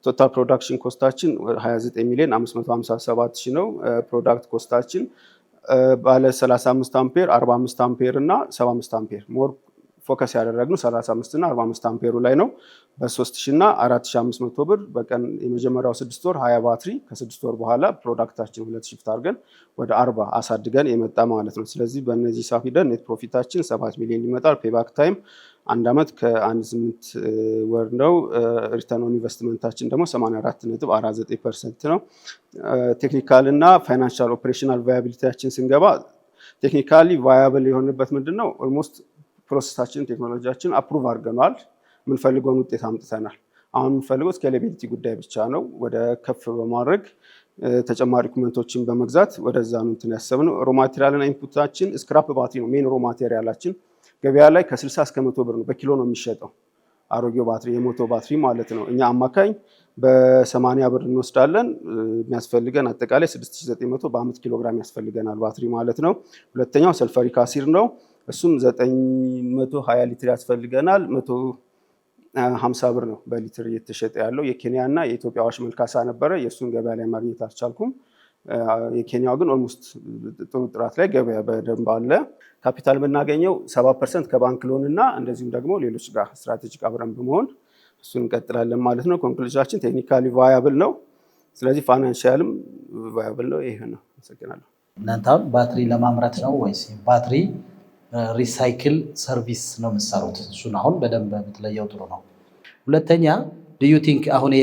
Total production cost ኣችን 29 ሚሊዮን 557 ሺህ ነው። Product cost ኣችን ባለ 35 አምፔር፣ 45 አምፔር እና 75 ampere more focus ያደረግነው 75 አምፔር ላይ ነው። Focus ያደረግነው 35 እና 45 አምፔሩ ላይ ነው። በ3000 እና 4500 ብር በቀን የመጀመሪያው 6 ወር 20 ባትሪ፣ ከ6 ወር በኋላ product ኣችን ሁለት shift አድርገን ወደ 40 አሳድገን የመጣ ማለት ነው። ስለዚህ በእነዚህ ሂሳብ ሂደን net profit ኣችን 7 ሚሊዮን ይመጣል። Payback time 1 ዓመት ከአንድ 8 ወር ነው። Return on investment ኣችን ደግሞ 84.49% ነው። Technical እና financial operational viability ያችን ስንገባ technically viable የሆነበት ምንድን ነው? Almost process ኣችን ቴክኖሎጂያችን approve አድርገነዋል። የምንፈልገውን ውጤት አምጥተናል። አሁን የምንፈልገው scalability ጉዳይ ብቻ ነው። ወደ ከፍ በማድረግ ተጨማሪ equipment ኦችን በመግዛት ወደዛ ነው እንትን ያሰብነው። Raw material ና input ኣችን scrap ባትሪ ነው main raw material ኣችን። ገበያ ላይ ከ60 እስከ 100 ብር ነው በኪሎ ነው የሚሸጠው። አሮጌው ባትሪ፣ የሞተው ባትሪ ማለት ነው። እኛ አማካኝ በ80 ብር እንወስዳለን። የሚያስፈልገን አጠቃላይ 6900 በአመት ኪሎ ግራም ያስፈልገናል ባትሪ ማለት ነው። ሁለተኛው sulfuric acid ነው። እሱም 920 ሊትር ያስፈልገናል። 150 ብር ነው በሊትር እየተሸጠ ያለው። የኬንያ እና የኢትዮጵያ አዋሽ መልካሳ ነበረ። የእሱን ገበያ ላይ ማግኘት አልቻልኩም። የኬንያው ግን almost ጥሩ ጥራት ላይ ገበያ በደንብ አለ። ካፒታል የምናገኘው 70% ከባንክ loan እና እንደዚሁም ደግሞ ሌሎች ጋር strategic አብረን በመሆን እሱን እንቀጥላለን ማለት ነው። Conclusion ኣችን technically viable ነው። ስለዚህ financial ም viable ነው። ይሄ ነው። አመሰግናለሁ። እናንተ አሁን ባትሪ ለማምረት ነው ወይስ ባትሪ recycle service ነው የምትሰሩት? እሱን አሁን በደንብ የምትለየው ጥሩ ነው። ሁለተኛ፣ do you think አሁን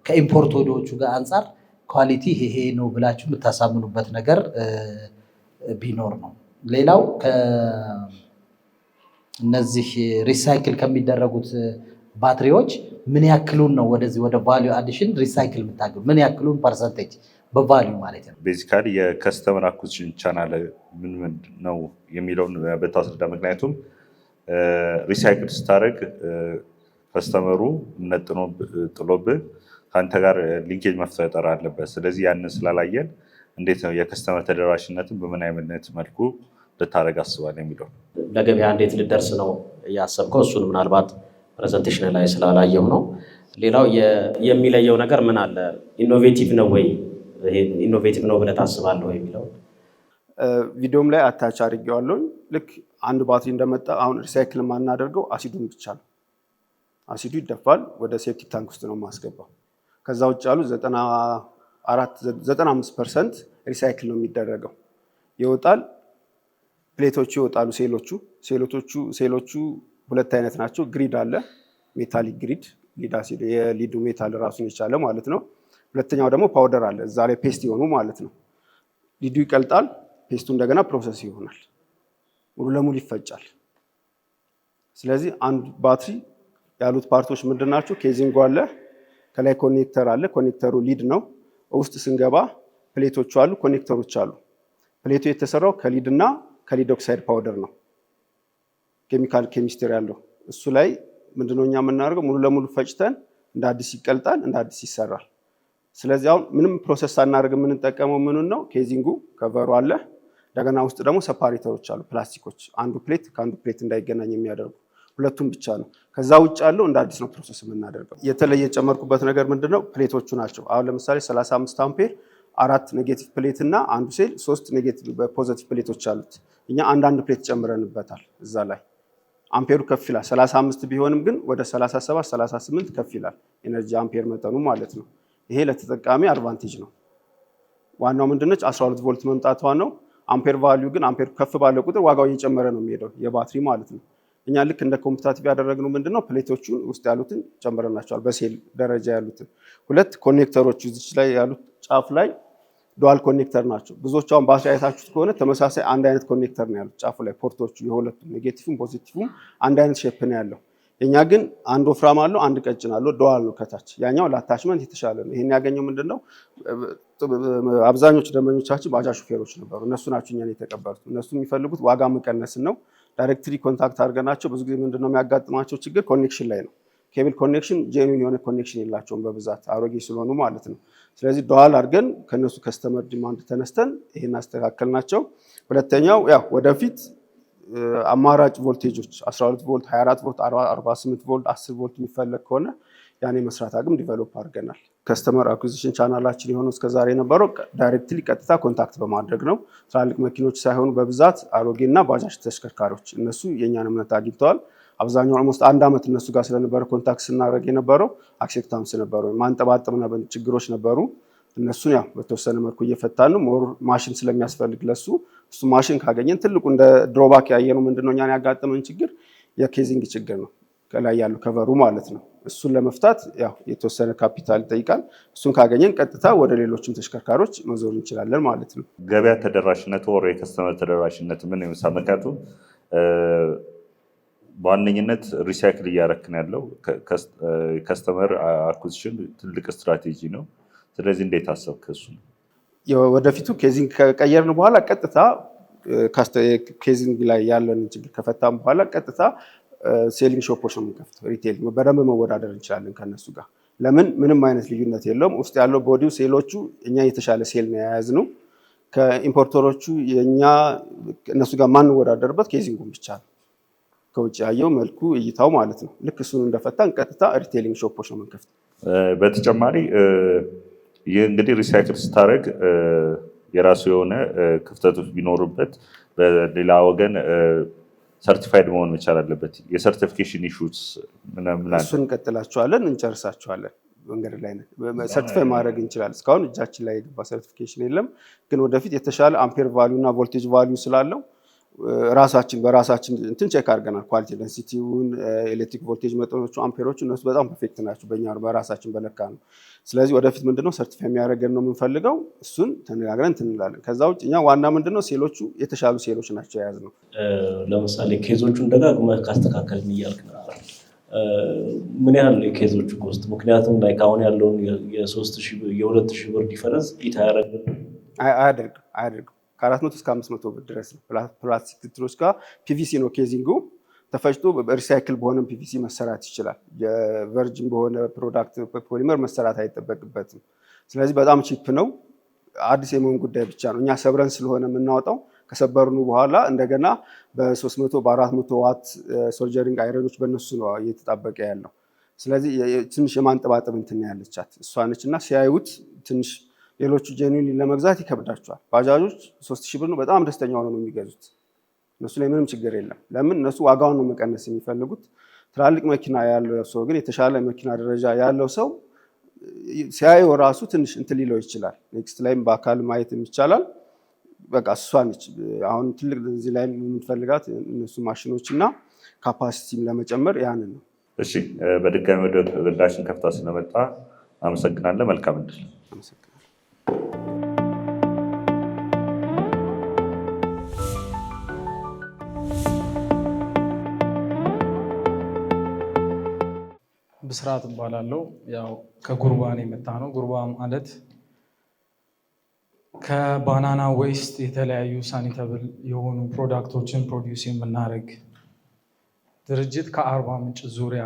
ከ import ወደዎቹ ጋር አንጻር quality ይሄ ነው ብላችሁ የምታሳምኑበት ነገር ቢኖር ነው። ሌላው እነዚህ recycle ከሚደረጉት ባትሪዎች ምን ያክሉን ነው ወደዚህ ወደ value addition recycle የምታገኙ? ምን ያክሉን percentage በ value ማለት ነው? Basically የ customer acquisition channel ምን ምን ነው የሚለውን ብታስረዳ። ምክንያቱም recycle ስታደርግ customer ኡ እምነት ጥሎብህ ከአንተ ጋር linkage መፍጠር አለበት። ስለዚህ ያንን ስላላየን እንዴት ነው የ customer ተደራሽነትን በምን አይነት መልኩ ልታደርግ አስባል የሚለው። ለገበያ እንዴት ልደርስ ነው ያሰብከው? እሱን ምናልባት presentation ላይ ስላላየው ነው። ሌላው የሚለየው ነገር ምን አለ? Innovative ነው ወይ፣ innovative ነው ብለህ ታስባለህ ወይ የሚለው። ቪዲዮም ላይ attach አድርጌዋለሁኝ። ልክ አንድ ባትሪ እንደመጣ አሁን recycle የማናደርገው አሲዱን ብቻ ነው። አሲዱ ይደፋል፣ ወደ septic tank ውስጥ ነው የማስገባው። ከዛ ውጭ ያሉ 95% recycle ነው የሚደረገው። ይወጣል፣ plate ኦቹ ይወጣሉ። ሴሎቹ ሁለት አይነት ናቸው። Grid አለ፣ metallic grid፣ lead acid የ lead ኡ metal ራሱን የቻለ ማለት ነው። ሁለተኛው ደግሞ powder አለ፣ እዛ ላይ paste የሆኑ ማለት ነው። Lead ኡ ይቀልጣል፣ paste ኡ እንደገና process ይሆናል፣ ሙሉ ለሙሉ ይፈጫል። ስለዚህ አንድ ባትሪ ያሉት part ኦች ምንድን ናቸው? Casing ኡ አለ፣ ከላይ connector አለ። Connector ኡ lead ነው። ውስጥ ስንገባ plate ኦቹ አሉ፣ connector ኦች አሉ። Plate ኡ የተሰራው ከ lead እና ከ lead oxide powder ነው። Chemical chemistry ያለው እሱ ላይ ምንድነው እኛ የምናደርገው? ሙሉ ለሙሉ ፈጭተን እንደ አዲስ ይቀልጣል፣ እንደ አዲስ ይሰራል። ስለዚህ አሁን ምንም process ሳናደርግ የምንጠቀመው ምኑን ነው? Casing ኡ cover ኡ አለ። እንደገና ውስጥ ደግሞ separator ኦች አሉ፣ ፕላስቲኮች፣ አንዱ plate ከአንዱ plate እንዳይገናኝ የሚያደርጉ ሁለቱም ብቻ ነው። ከዛ ውጭ ያለው እንደ አዲስ ነው process የምናደርገው። የተለየ የጨመርኩበት ነገር ምንድነው? Plate ኦቹ ናቸው። አሁን ለምሳሌ 35 አምፔር አራት negative plate እና አንዱ ሴል ሶስት negative positive plate ኦች አሉት። እኛ አንዳንድ plate ጨምረንበታል፣ እዛ ላይ አምፔሩ ከፍ ይላል። 35 ቢሆንም ግን ወደ 37 38 ከፍ ይላል energy አምፔር መጠኑ ማለት ነው። ይሄ ለተጠቃሚ advantage ነው። ዋናው ምንድነች 12 ቮልት መምጣቷ ነው። አምፔር value ግን አምፔር ከፍ ባለ ቁጥር ዋጋው እየጨመረ ነው የሚሄደው የባትሪ ማለት ነው። እኛ ልክ እንደ competitive ያደረግነው ምንድነው፣ plate ኦቹን ውስጥ ያሉትን ጨምረናቸዋል። በሴል ደረጃ ያሉትን ሁለት connector ኦች እዚች ላይ ያሉት ጫፍ ላይ dual connector ናቸው። ብዙዎቹ አሁን ባትሪ አይታችሁት ከሆነ ተመሳሳይ አንድ አይነት connector ነው ያሉት ጫፉ ላይ port ኦቹ፣ የሁለቱም negative ም positive ም አንድ አይነት shape ነው ያለው። የኛ ግን አንድ ወፍራም አለው፣ አንድ ቀጭን አለው። Dual ነው ከታች። ያኛው ለ attachment የተሻለ ነው። ይሄን ያገኘው ምንድነው፣ አብዛኞቹ ደንበኞቻችን ባጃጅ ሹፌሮች ነበሩ። እነሱ ናቸው እኛን የተቀበሉት። እነሱ የሚፈልጉት ዋጋ መቀነስን ነው። Directly contact አድርገናቸው ብዙ ጊዜ ምንድነው የሚያጋጥማቸው ችግር connection ላይ ነው። Cable connection genuine የሆነ connection የላቸውም በብዛት አሮጌ ስለሆኑ ማለት ነው። ስለዚህ dual አድርገን ከነሱ customer demand ተነስተን ይሄን አስተካከልናቸው። ሁለተኛው ያው ወደፊት አማራጭ ቮልቴጆች 12 ቮልት፣ 24 ቮልት፣ 48 ቮልት፣ 10 ቮልት የሚፈለግ ከሆነ ያን የመስራት አቅም develop አድርገናል። Customer acquisition channel ኣችን የሆነው እስከዛሬ የነበረው directly ቀጥታ contact በማድረግ ነው። ትላልቅ መኪኖች ሳይሆኑ በብዛት አሮጌ እና ባጃጅ ተሽከርካሪዎች፣ እነሱ የእኛን እምነት አግኝተዋል። አብዛኛው almost አንድ ዓመት እነሱ ጋር ስለነበረ contact ስናደርግ የነበረው acceptance ነበሩ፣ ማንጠባጠብ ችግሮች ነበሩ። እነሱን ያው በተወሰነ መልኩ እየፈታን ነው። More machine ስለሚያስፈልግ ለሱ እሱ ማሽን ካገኘን፣ ትልቁ እንደ drawback ያየነው ምንድነው፣ እኛን ያጋጠመን ችግር የ casing ችግር ነው። ከላይ ያለው cover ኡ ማለት ነው። እሱን ለመፍታት ያው የተወሰነ ካፒታል ይጠይቃል። እሱን ካገኘን ቀጥታ ወደ ሌሎችም ተሽከርካሪዎች መዞር እንችላለን ማለት ነው። ገበያ ተደራሽነት ወር የ customer ተደራሽነት ምን ይመስላል? ምክንያቱም በዋነኝነት recycle እያረክን ያለው customer acquisition ትልቅ ስትራቴጂ ነው። ስለዚህ እንዴት አሰብክ እሱ? ወደፊቱ casing ከቀየርን በኋላ፣ ቀጥታ casing ላይ ያለንን ችግር ከፈታን በኋላ ቀጥታ selling shop ኦች ነው የምንከፍተው። Retail በደንብ መወዳደር እንችላለን ከነሱ ጋር። ለምን? ምንም አይነት ልዩነት የለውም። ውስጥ ያለው body ው፣ ሴሎቹ እኛ የተሻለ ሴል ነው የያዝነው። ከ importer ኦቹ የኛ እነሱ ጋር ማንወዳደርበት casing ኡን ብቻ ነው። ከውጭ ያየው መልኩ እይታው ማለት ነው። ልክ እሱን እንደፈታን ቀጥታ retailing shop ኦች ነው የምንከፍተው። በተጨማሪ ይህ እንግዲህ recycle ስታደርግ የራሱ የሆነ ክፍተቶች ቢኖሩበት በሌላ ወገን certified መሆን መቻል አለበት። የ certification issues ምናምን? እሱን እንቀጥላቸዋለን፣ እንጨርሳቸዋለን። መንገድ ላይ ነን። Certify ማድረግ እንችላለን። እስካሁን እጃችን ላይ የገባ certification የለም፣ ግን ወደፊት የተሻለ ampere value እና voltage value ስላለው ራሳችን በራሳችን እንትን check አድርገናል። Quality density ውን፣ ኤሌክትሪክ ቮልቴጅ መጠኖቹ፣ አምፔሮቹ እነሱ በጣም perfect ናቸው በእኛ በራሳችን በለካነው። ስለዚህ ወደፊት ምንድነው certify የሚያደርገን ነው የምንፈልገው። እሱን ተነጋግረን እንትን እንላለን። ከዛ ውጭ እኛ ዋና ምንድነው ሴሎቹ የተሻሉ ሴሎች ናቸው የያዝነው። ለምሳሌ case ኦቹን ደጋግመህ ካስተካከልን እያልክ ነበር። ምን ያህል ነው የ case ኦቹ cost? ምክንያቱም like አሁን ያለውን የ2000 ብር difference eat አያደርግም? አያደርግም፣ አያደርግም። ከ400 እስከ 500 ብር ድረስ ነው። ፕላስቲክ እንትኖች ጋር PVC ነው casing ኡ፣ ተፈጭቶ recycle በሆነ PVC መሰራት ይችላል። የ virgin በሆነ product polymer መሰራት አይጠበቅበትም። ስለዚህ በጣም cheap ነው። አዲስ የመሆን ጉዳይ ብቻ ነው። እኛ ሰብረን ስለሆነ የምናወጣው፣ ከሰበርኑ በኋላ እንደገና በ300 በ400 ዋት soldering iron ኦች በእነሱ ነው እየተጣበቀ ያለው። ስለዚህ ትንሽ የማንጠባጠብ እንትን ያለቻት እሷ ነች እና ሲያዩት ትንሽ ሌሎቹ genuinely ለመግዛት ይከብዳቸዋል። ባጃጆች 3000 ብር ነው፣ በጣም ደስተኛ ሆነው ነው የሚገዙት። እነሱ ላይ ምንም ችግር የለም። ለምን? እነሱ ዋጋውን ነው መቀነስ የሚፈልጉት። ትላልቅ መኪና ያለው ሰው ግን፣ የተሻለ መኪና ደረጃ ያለው ሰው ሲያየው ራሱ ትንሽ እንትን ሊለው ይችላል። Next ላይም በአካል ማየት ይቻላል። በቃ እሷ ነች አሁን ትልቅ እዚህ ላይ የምንፈልጋት፣ እነሱ ማሽኖች እና capacity ም ለመጨመር ያንን ነው። እሺ፣ በድጋሚ ወደ ዳሽን ከፍታ ስለመጣ አመሰግናለሁ። መልካም እድል። አመሰግናለሁ። ብስራት እባላለሁ። ያው ከጉርባ ነው የመጣነው። ጉርባ ማለት ከ banana waste የተለያዩ sanitable የሆኑ product ኦችን produce የምናደርግ ድርጅት ከአርባ ምንጭ ዙሪያ።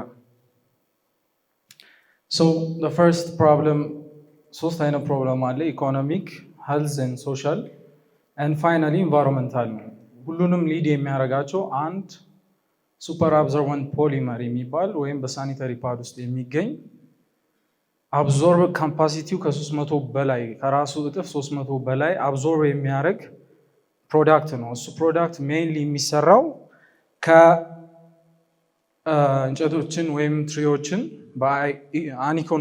So first problem፣ ሶስት አይነት problem አለ። Economic፣ health and social and finally environmental ነው። ሁሉንም lead የሚያደርጋቸው አንድ super absorbent polymer የሚባል ወይም በ sanitary pad ውስጥ የሚገኝ absorb capacity ው ከ300 በላይ፣ ከራሱ እጥፍ 300 በላይ absorb የሚያደርግ product ነው። እሱ product mainly የሚሰራው ከእንጨቶችን ወይም tree ዎችን በ uneco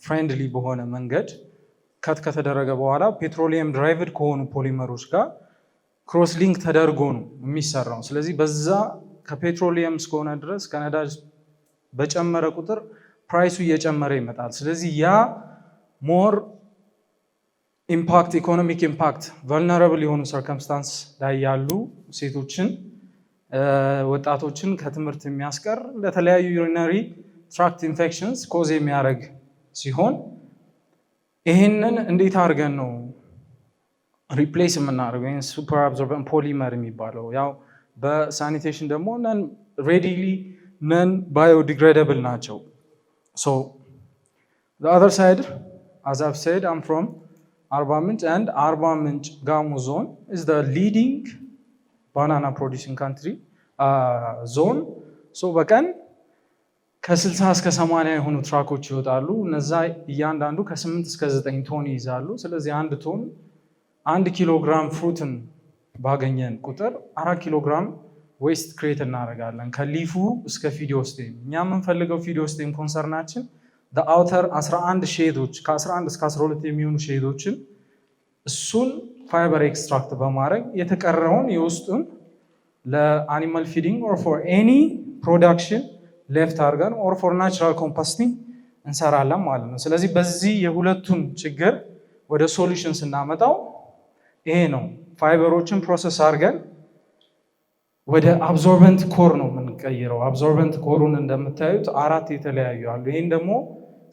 friendly በሆነ መንገድ cut ከተደረገ በኋላ petroleum derived ከሆኑ polymer ኦች ጋር cross link ተደርጎ ነው የሚሰራው። ስለዚህ በዛ ከፔትሮሊየም እስከሆነ ድረስ ከነዳጅ በጨመረ ቁጥር price ኡ እየጨመረ ይመጣል። ስለዚህ ያ more impact፣ economic impact vulnerable የሆኑ circumstance ላይ ያሉ ሴቶችን፣ ወጣቶችን ከትምህርት የሚያስቀር፣ ለተለያዩ urinary tract infections cause የሚያደርግ ሲሆን ይህንን እንዴት አድርገን ነው replace የምናደርገው? ይህን super absorbent polymer የሚባለው ያው በ sanitation ደግሞ non readily non biodegradable ናቸው። So other side, as I've said, I'm from አርባ ምንጭ and አርባ ምንጭ ጋሞ ዞን is the leading banana producing country zone. So በቀን ከ60 እስከ 80 የሆኑ truck ኦች ይወጣሉ። እነዛ እያንዳንዱ ከ8 እስከ 9 ቶን ይይዛሉ። ስለዚህ 1 ቶን 1 ኪሎ ግራም fruit ን ባገኘን ቁጥር 4 ኪሎ ግራም waste create እናደርጋለን። ከ leaf ኡ እስከ pseudostem። እኛ የምንፈልገው pseudostem፣ concern ኣችን outer 11 sheath ኦች፣ ከ11 እስከ 12 የሚሆኑ sheath ኦችን እሱን fiber extract በማድረግ የተቀረውን የውስጡን ለ animal feeding or for any production left አድርገን or for natural composting እንሰራለን ማለት ነው። ስለዚህ በዚህ የሁለቱን ችግር ወደ solution ስናመጣው ይሄ ነው። Fiber ኦችን process አድርገን ወደ absorbent core ነው የምንቀይረው። Absorbent core ኡን እንደምታዩት አራት የተለያዩ አሉ። ይህን ደግሞ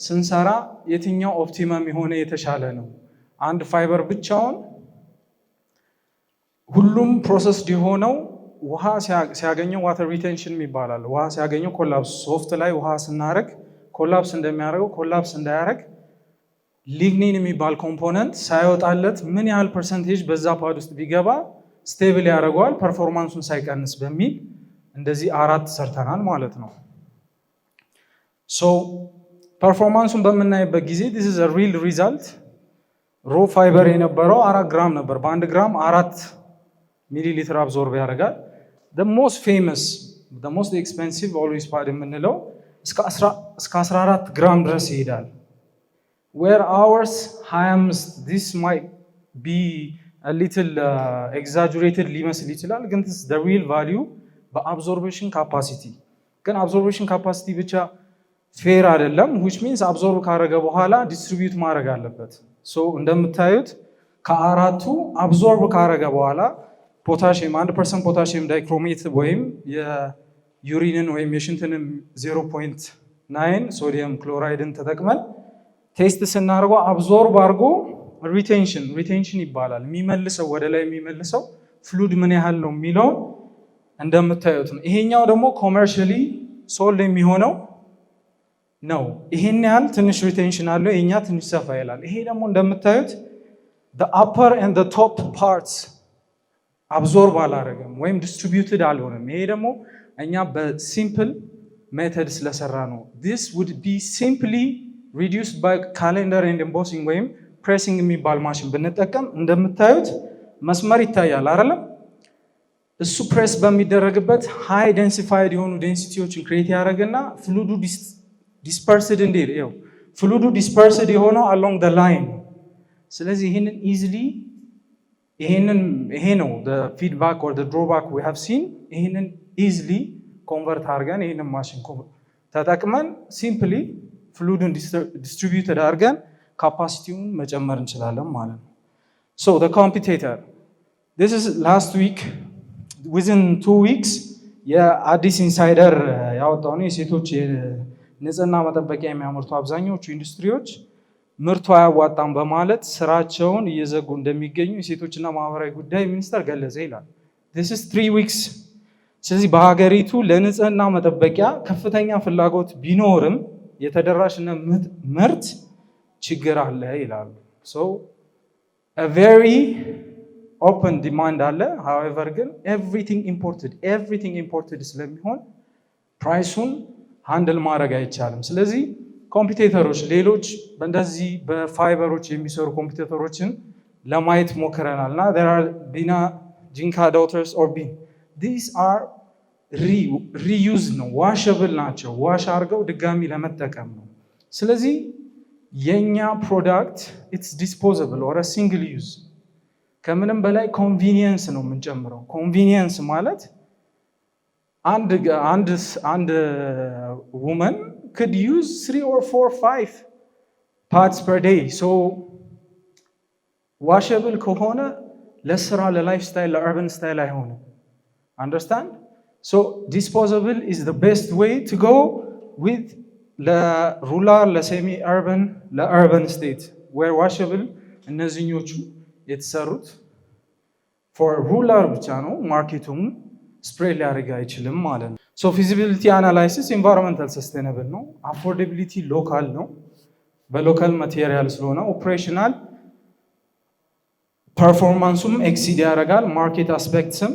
ስንሰራ የትኛው optimum የሆነ የተሻለ ነው? አንድ ፋይበር ብቻውን ሁሉም processed የሆነው ውሃ ሲያገኘው water retention ይባላል። ውሃ ሲያገኘው collapse፣ soft ላይ ውሃ ስናደርግ collapse እንደሚያደርገው collapse እንዳያደርግ lignin የሚባል component ሳይወጣለት ምን ያህል percentage በዛ pad ውስጥ ቢገባ stable ያደርገዋል performance ኡን ሳይቀንስ በሚል እንደዚህ አራት ሰርተናል ማለት ነው። So performance ኡን በምናይበት ጊዜ this is real result። Raw fiber የነበረው 4 ግራም ነበር። በ1 ግራም 4 ሚሊ ሊትር absorb ያደርጋል። Most famous, most expensive Always pad የምንለው እስከ 14 ግራም ድረስ ይሄዳል። Where ours 25። This might be little exaggerated ሊመስል ይችላል፣ ግን real value በ absorption capacity። ግን absorption capacity ብቻ fair አይደለም። Which means absorb ካደረገ በኋላ distribute ማድረግ አለበት። So እንደምታዩት ከአራቱ absorb ካደረገ በኋላ ፖታሽየም 1% potassium dichromate ወይም የ urine ን ወይም የሽንትንም 0.9 sodium chloride ን ተጠቅመን test ስናደርገው absorb አድርጎ retention ይባላል፣ የሚመልሰው፣ ወደ ላይ የሚመልሰው fluid ምን ያህል ነው የሚለውን እንደምታዩት ነው። ይሄኛው ደግሞ commercially sold የሚሆነው ነው። ይሄን ያህል ትንሽ retention አለው። ይሄኛ ትንሽ ሰፋ ይላል። ይሄ ደግሞ እንደምታዩት upper and top parts absorb አላረገም ወይም distributed አልሆነም። ይሄ ደግሞ እኛ በ simple method ስለሰራ ነው። This would be simply reduced by calender and embossing ወይም pressing የሚባል ማሽን ብንጠቀም እንደምታዩት መስመር ይታያል አይደለም? እሱ ፕሬስ በሚደረግበት high densified የሆኑ density ዎችን create ያደረግና fluid ኡ dispersed እንዲል ይኸው fluid ኡ dispersed የሆነው along the line ነው። ስለዚህ ይህንን easily ይሄንን ይሄ ነው feedback or drawback we have seen። ይሄንን easily convert አድርገን ይሄንን ማሽን ተጠቅመን simply fluid ን distributed አድርገን capacity ውን መጨመር እንችላለን ማለት ነው። So competitor, this is last week, within 2 weeks የአዲስ ኢንሳይደር ያወጣው ነው። የሴቶች የንጽህና መጠበቂያ የሚያመርቱ አብዛኛዎቹ ኢንዱስትሪዎች ምርቱ አያዋጣም በማለት ስራቸውን እየዘጉ እንደሚገኙ የሴቶችና ማህበራዊ ጉዳይ ሚኒስቴር ገለጸ ይላል። This is 3 weeks። ስለዚህ በሀገሪቱ ለንጽህና መጠበቂያ ከፍተኛ ፍላጎት ቢኖርም የተደራሽነት ምርት ችግር አለ ይላሉ። So very open demand አለ። However ግን everything imported ስለሚሆን price ኡን handle ማድረግ አይቻልም። ስለዚህ competitor ኦች፣ ሌሎች እንደዚህ በፋይበሮች የሚሰሩ competitor ኦችን ለማየት ሞክረናል እና ቢና፣ ጂንካ Daughters or ቢን፣ these are reuse ነው፣ washable ናቸው። Wash አድርገው ድጋሚ ለመጠቀም ነው። ስለዚህ የእኛ product it's disposable or single use። ከምንም በላይ convenience ነው የምንጨምረው። Convenience ማለት አንድ woman could use three or four, five pads per day። So washable ከሆነ ለስራ፣ ለ lifestyle፣ ለ urban style አይሆንም። Understand? So disposable is the best way to go with ለ rural፣ ለ semi urban፣ ለ urban state, where washable እነዚህኞቹ የተሰሩት for rural ብቻ ነው። Market ኡም spread ሊያደርግ አይችልም ማለት ነው። So feasibility analysis environmental sustainable ነው። Affordability local ነው፣ በ local material ስለሆነ operational performance ኡም exceed ያደርጋል። Market aspects ም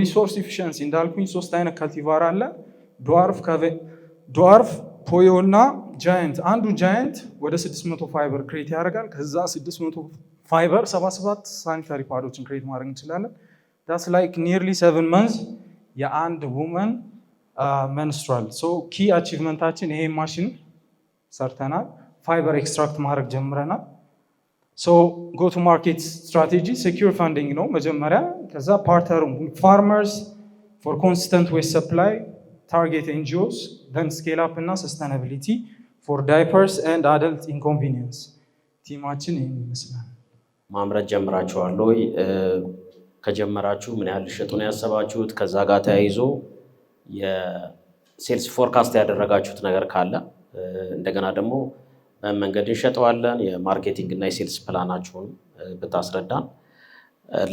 resource efficiency እንዳልኩኝ ሶስት አይነት cultivar አለ። Dwarf Dwarf፣ ፖዮ እና giant። አንዱ giant ወደ 600 ፋይበር create ያደርጋል። ከዛ 600 ፋይበር 77 sanitary pad ኦችን create ማድረግ እንችላለን። That's like nearly 7 months የአንድ woman menstrual። So key achievement ኣችን ይሄ ማሽን ሰርተናል። Fiber extract ማድረግ ጀምረናል። So go to market strategy secure funding ነው መጀመሪያ። ከዛ partner farmers for consistent waste supply፣ target NGOs፣ then scale up እና sustainability for diapers and adult inconvenience። Team ኣችን ይህን ይመስላል። ማምረት ጀምራችኋል ወይ? ከጀመራችሁ ምን ያህል ልሸጡ ነው ያሰባችሁት? ከዛ ጋር ተያይዞ የ sales forecast ያደረጋችሁት ነገር ካለ፣ እንደገና ደግሞ በምን መንገድ እንሸጠዋለን፣ የ marketing እና የ sales plan ኣችሁን ብታስረዳን።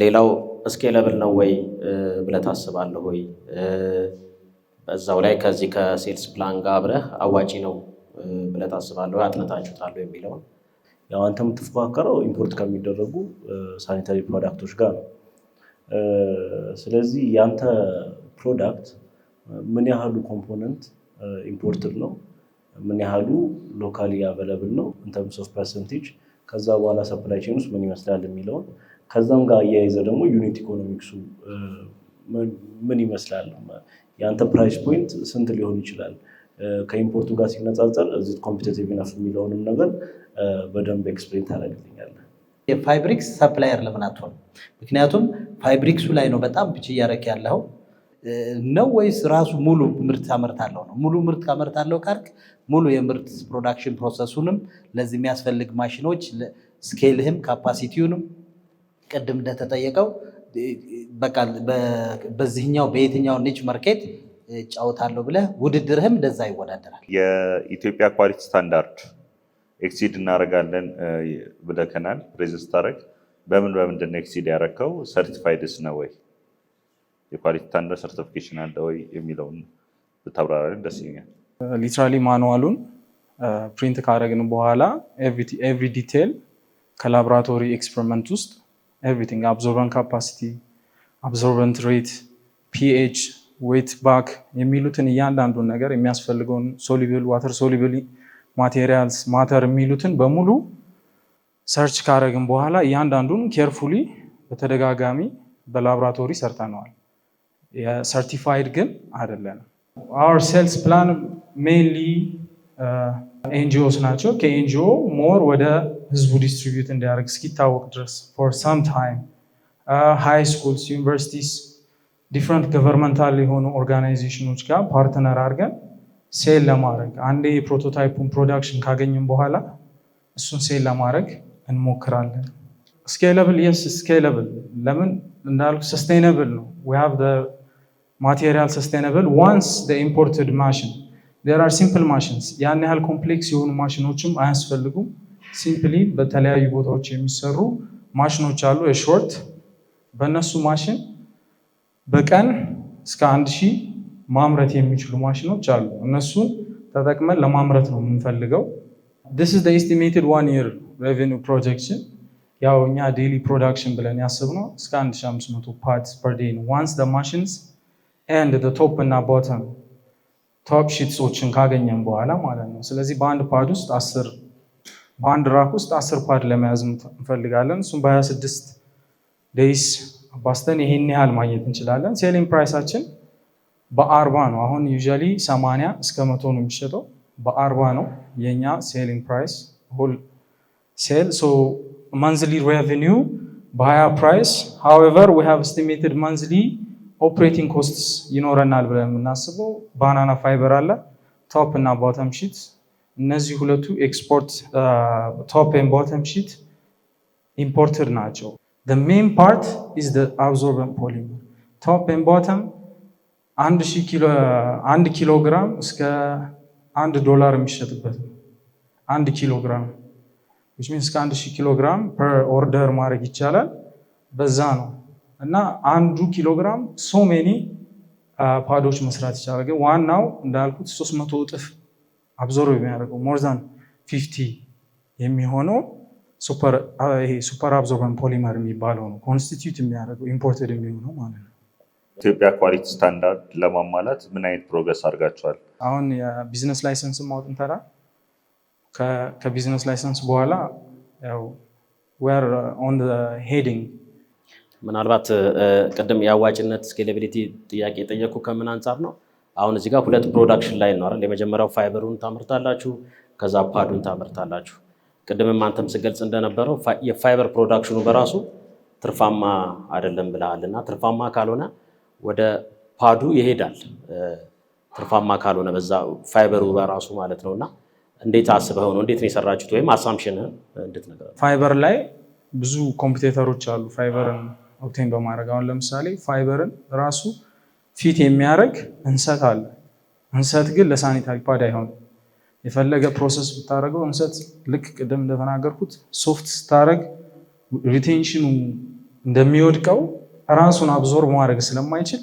ሌላው scalable ነው ወይ ብለህ ታስባለህ ወይ? በዛው ላይ ከዚህ ከ sales plan ጋር አብረህ አዋጪ ነው ብለህ ታስባለህ ወይ? አጥንታችሁታል የሚለውን። ያው አንተ የምትፎካከረው import ከሚደረጉ sanitary product ኦች ጋር ነው። ስለዚህ ያንተ product ምን ያህሉ component imported ነው፣ ምን ያህሉ locally available ነው in terms of percentage፣ ከዛ በኋላ supply chain ውስጥ ምን ይመስላል የሚለውን፣ ከዛም ጋር አያይዘ ደግሞ unit economics ኡ ምን ይመስላል፣ የአንተ price point ስንት ሊሆን ይችላል፣ ከ import ኡ ጋር ሲነጻጸር is it competitive enough የሚለውንም ነገር በደንብ explain ታደርግልኛለህ። የፋይብሪክስ supplier ለምን አትሆንም? ምክንያቱም ፋይብሪክሱ ላይ ነው በጣም pitch እያደረክ ያለው ነው ወይስ ራሱ ሙሉ ምርት አመርታለሁ ነው? ሙሉ ምርት ካመርታለሁ ካልክ ሙሉ የምርት production process ኡንም ለዚህ የሚያስፈልግ ማሽኖች፣ scale ህም capacity ውንም ቅድም እንደተጠየቀው በቃ በዚህኛው በየትኛው niche market እጫወታለሁ ብለህ ውድድርህም እንደዛ ይወዳደራል። የኢትዮጵያ quality standard exceed እናደርጋለን ብለከናል። Present ስታደርግ በምን በምንድን ነው exceed ያደረግከው? Certified ስ ነው ወይ? የ quality standard certification አለ ወይ የሚለውን ብታብራራልን ደስ ይለኛል። Literally manual ኡን print ካደረግን በኋላ every detail ከ laboratory experiment ውስጥ everything፣ absorbent capacity፣ absorbent rate፣ pH፣ wet back የሚሉትን እያንዳንዱን ነገር፣ የሚያስፈልገውን soluble፣ water soluble materials matter የሚሉትን በሙሉ search ካደረግን በኋላ እያንዳንዱን carefully በተደጋጋሚ በላቦራቶሪ ሰርተነዋል። የ certified ግን አይደለንም። Our sales plan mainly NGOs ናቸው። ከ NGO more ወደ ህዝቡ distribute እንዲያደርግ እስኪታወቅ ድረስ for some time high schools፣ universities፣ different governmental የሆኑ organization ኦች ጋር partner አድርገን sell ለማድረግ፣ አንዴ የ prototype ኡን production ካገኘን በኋላ እሱን sell ለማድረግ እንሞክራለን። Scalable፣ yes, scalable። ለምን እንዳልኩ sustainable ነው። We have material sustainable once imported machine። There are simple machines፣ ያን ያህል complex የሆኑ ማሽኖችም አያስፈልጉም። Simply በተለያዩ ቦታዎች የሚሰሩ ማሽኖች አሉ። የ short በእነሱ ማሽን በቀን እስከ 1000 ማምረት የሚችሉ ማሽኖች አሉ። እነሱን ተጠቅመን ለማምረት ነው የምንፈልገው። This is estimated one year revenue projection። ያው እኛ daily production ብለን ያሰብነው እስከ 1500 pads per day ነው። Once the machines and top እና bottom top sheets ኦችን ካገኘን በኋላ ማለት ነው። ስለዚህ በአንድ pad ውስጥ 10፣ በአንድ rack ውስጥ 10 pad ለመያዝ እንፈልጋለን። እሱም በ26 days አባዝተን ይሄን ያህል ማግኘት እንችላለን። Selling price ኣችን በ40 ነው። አሁን usually 80 እስከ 100 ነው የሚሸጠው። በ40 ነው የኛ selling price wholesale። So monthly revenue በ higher price፣ however we have estimated monthly operating costs ይኖረናል ብለን የምናስበው banana fiber አለ፣ top እና bottom sheet። እነዚህ ሁለቱ export፣ top and bottom sheet imported ናቸው። Main part is absorbent polymer። Top and bottom 1 ኪሎ ግራም እስከ $1 የሚሸጥበት ነው። 1 ኪሎ ግራም which means እስከ 1000 ኪሎ ግራም per order ማድረግ ይቻላል። በዛ ነው እና አንዱ ኪሎ ግራም so many pad ኦች መስራት ይቻላል። ግን ዋናው እንዳልኩት 300 እጥፍ absorb የሚያደርገው more than 50 የሚሆነው super absorbent polymer የሚባለው ነው constitute የሚያደርገው imported የሚሆነው ማለት ነው። ኢትዮጵያ quality standard ለማሟላት ምን አይነት progress አድርጋችኋል? አሁን የ business license አውጥተናል። ከ business license በኋላ ያው we're on heading። ምናልባት ቅድም የአዋጭነት scalability ጥያቄ የጠየኩ ከምን አንጻር ነው? አሁን እዚህ ጋር ሁለት production line ነው አይደል? የመጀመሪያው ፋይበሩን ታመርታላችሁ፣ ከዛ pad ኡን ታመርታላችሁ። ቅድምም አንተም ስገልጽ እንደነበረው የ fiber production ኑ በራሱ ትርፋማ አይደለም ብለሃል እና ትርፋማ ካልሆነ ወደ pad ኡ ይሄዳል። ትርፋማ ካልሆነ በዛ ፋይበሩ በራሱ ማለት ነው። እና እንዴት አስበኸው ነው? እንዴት ነው የሰራችሁት? ወይም assumption ህን እንድትነግረን። ፋይበር ላይ ብዙ competitor ኦች አሉ። fiber ን obtain በማድረግ አሁን ለምሳሌ ፋይበርን ራሱ fit የሚያደርግ እንሰት አለ። እንሰት ግን ለ sanitary pad አይሆንም። የፈለገ process ብታደርገው እንሰት ልክ ቅድም እንደተናገርኩት soft ስታደርግ retention ኑ እንደሚወድቀው ራሱን absorb ማድረግ ስለማይችል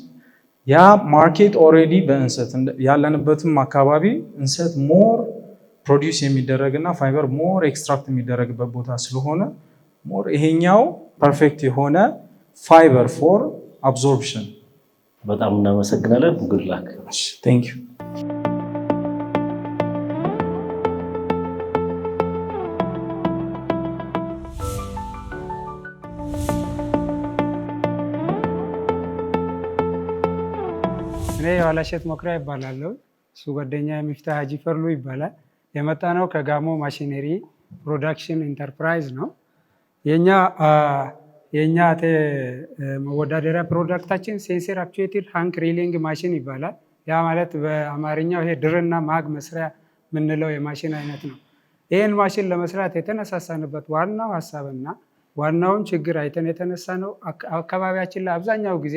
ያ market already በእንሰት ያለንበትም አካባቢ እንሰት more produce የሚደረግ እና fiber more extract የሚደረግበት ቦታ ስለሆነ more ይሄኛው perfect የሆነ fiber for absorption። በጣም እናመሰግናለን። Good luck። Thank you። እኔ የኋላሸት መኩሪያ ይባላለሁ። እሱ ጓደኛ የሚፍታህ ሀጂ ፈርሉ ይባላል። የመጣነው ከጋሞ Machinery Production Enterprise ነው። የኛ መወዳደሪያ product ኣችን sensor actuated hank reeling machine ይባላል። ያ ማለት በአማርኛው ይሄ ድርና ማግ መስሪያ የምንለው የማሽን አይነት ነው። ይህን ማሽን ለመስራት የተነሳሳንበት ዋናው ሀሳብና ዋናውን ችግር አይተን የተነሳ ነው። አካባቢያችን ላይ አብዛኛው ጊዜ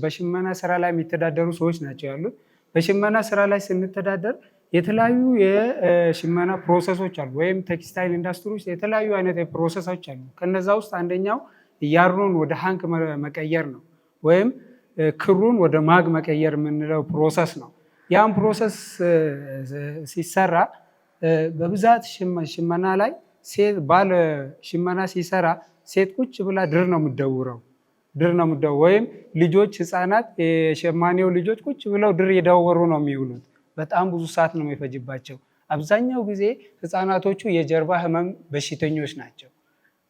በሽመና ስራ ላይ የሚተዳደሩ ሰዎች ናቸው ያሉት። በሽመና ስራ ላይ ስንተዳደር የተለያዩ የሽመና process ኦች አሉ፣ ወይም textile industry ውስጥ የተለያዩ አይነት process ኦች አሉ። ከነዛ ውስጥ አንደኛው yarn ኡን ወደ hank መቀየር ነው፣ ወይም ክሩን ወደ ማግ መቀየር የምንለው process ነው። ያን process ሲሰራ በብዛት ሽመና ላይ ሴት ባል ሽመና ሲሰራ ሴት ቁጭ ብላ ድር ነው የምትደውረው፣ ድር ነው የምትደውረው፣ ወይም ልጆች ህፃናት የሸማኔው ልጆች ቁጭ ብለው ድር እየደወሩ ነው የሚውሉት። በጣም ብዙ ሰዓት ነው የሚፈጅባቸው። አብዛኛው ጊዜ ህፃናቶቹ የጀርባ ህመም በሽተኞች ናቸው።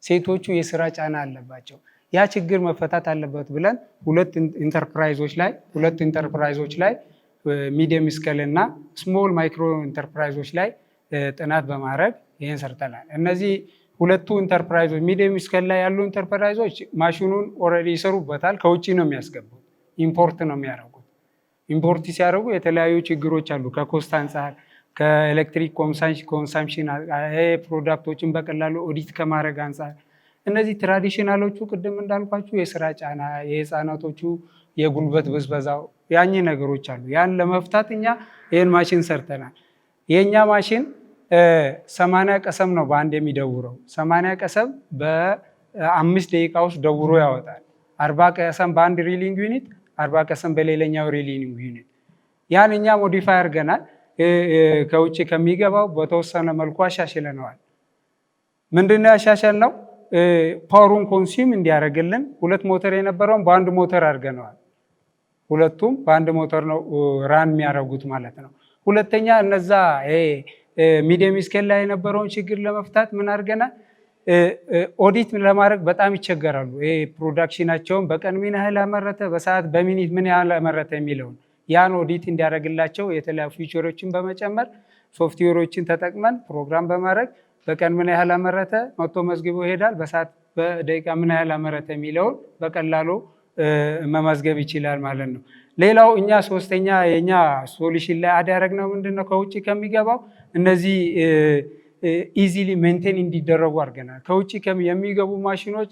ሴቶቹ የስራ ጫና አለባቸው። ያ ችግር መፈታት አለበት ብለን ሁለት ኢንተርፕራይዞች ላይ medium scale እና small micro enterprise ኦች ላይ ጥናት በማድረግ ይህን ሰርተናል። እነዚህ ሁለቱ enterprise ኦች medium scale ላይ ያሉ enterprise ኦች ማሽኑን already ይሰሩበታል። ከውጭ ነው የሚያስገቡት፣ import ነው የሚያደርጉት። Import ሲያደርጉ የተለያዩ ችግሮች አሉ። ከ cost አንጻር፣ ከኤሌክትሪክ consumption፣ product ኦችን በቀላሉ ኦዲት ከማድረግ አንጻር እነዚህ traditional ኦቹ ቅድም እንዳልኳችሁ የስራ ጫና፣ የህፃናቶቹ የጉልበት ብዝበዛው ያኝ ነገሮች አሉ። ያን ለመፍታት እኛ ይህን ማሽን ሰርተናል። የእኛ ማሽን 80 ቀሰም ነው በአንድ የሚደውረው። 80 ቀሰም በ5 ደቂቃ ውስጥ ደውሮ ያወጣል። 40 ቀሰም በአንድ reeling unit፣ 40 ቀሰም በሌላኛው reeling unit። ያን እኛ modify አድርገናል። ከውጭ ከሚገባው በተወሰነ መልኩ አሻሽለነዋል። ምንድነው ያሻሻልነው? Power ኡን consume እንዲያደርግልን ሁለት ሞተር የነበረውን በአንድ ሞተር አድርገነዋል። ሁለቱም በአንድ ሞተር ነው run የሚያደርጉት ማለት ነው። ሁለተኛ እነዛ medium scale ላይ የነበረውን ችግር ለመፍታት ምን አድርገናል? ኦዲት ለማድረግ በጣም ይቸገራሉ። Production ኣቸውን በቀን ምን ያህል አመረተ፣ በሰዓት በ minute ምን ያህል አመረተ የሚለውን ያን ኦዲት እንዲያደርግላቸው የተለያዩ feature ኦችን በመጨመር ሶፍትዌሮችን ተጠቅመን ፕሮግራም በማድረግ በቀን ምን ያህል አመረተ መጥቶ መዝግቦ ይሄዳል። በሰዓት በደቂቃ ምን ያህል አመረተ የሚለውን በቀላሉ መመዝገብ ይችላል ማለት ነው። ሌላው እኛ ሶስተኛ የኛ solution ላይ add ያደረግነው ምንድን ነው? ከውጭ ከሚገባው እነዚህ easily maintain እንዲደረጉ አድርገናል። ከውጭ የሚገቡ ማሽኖች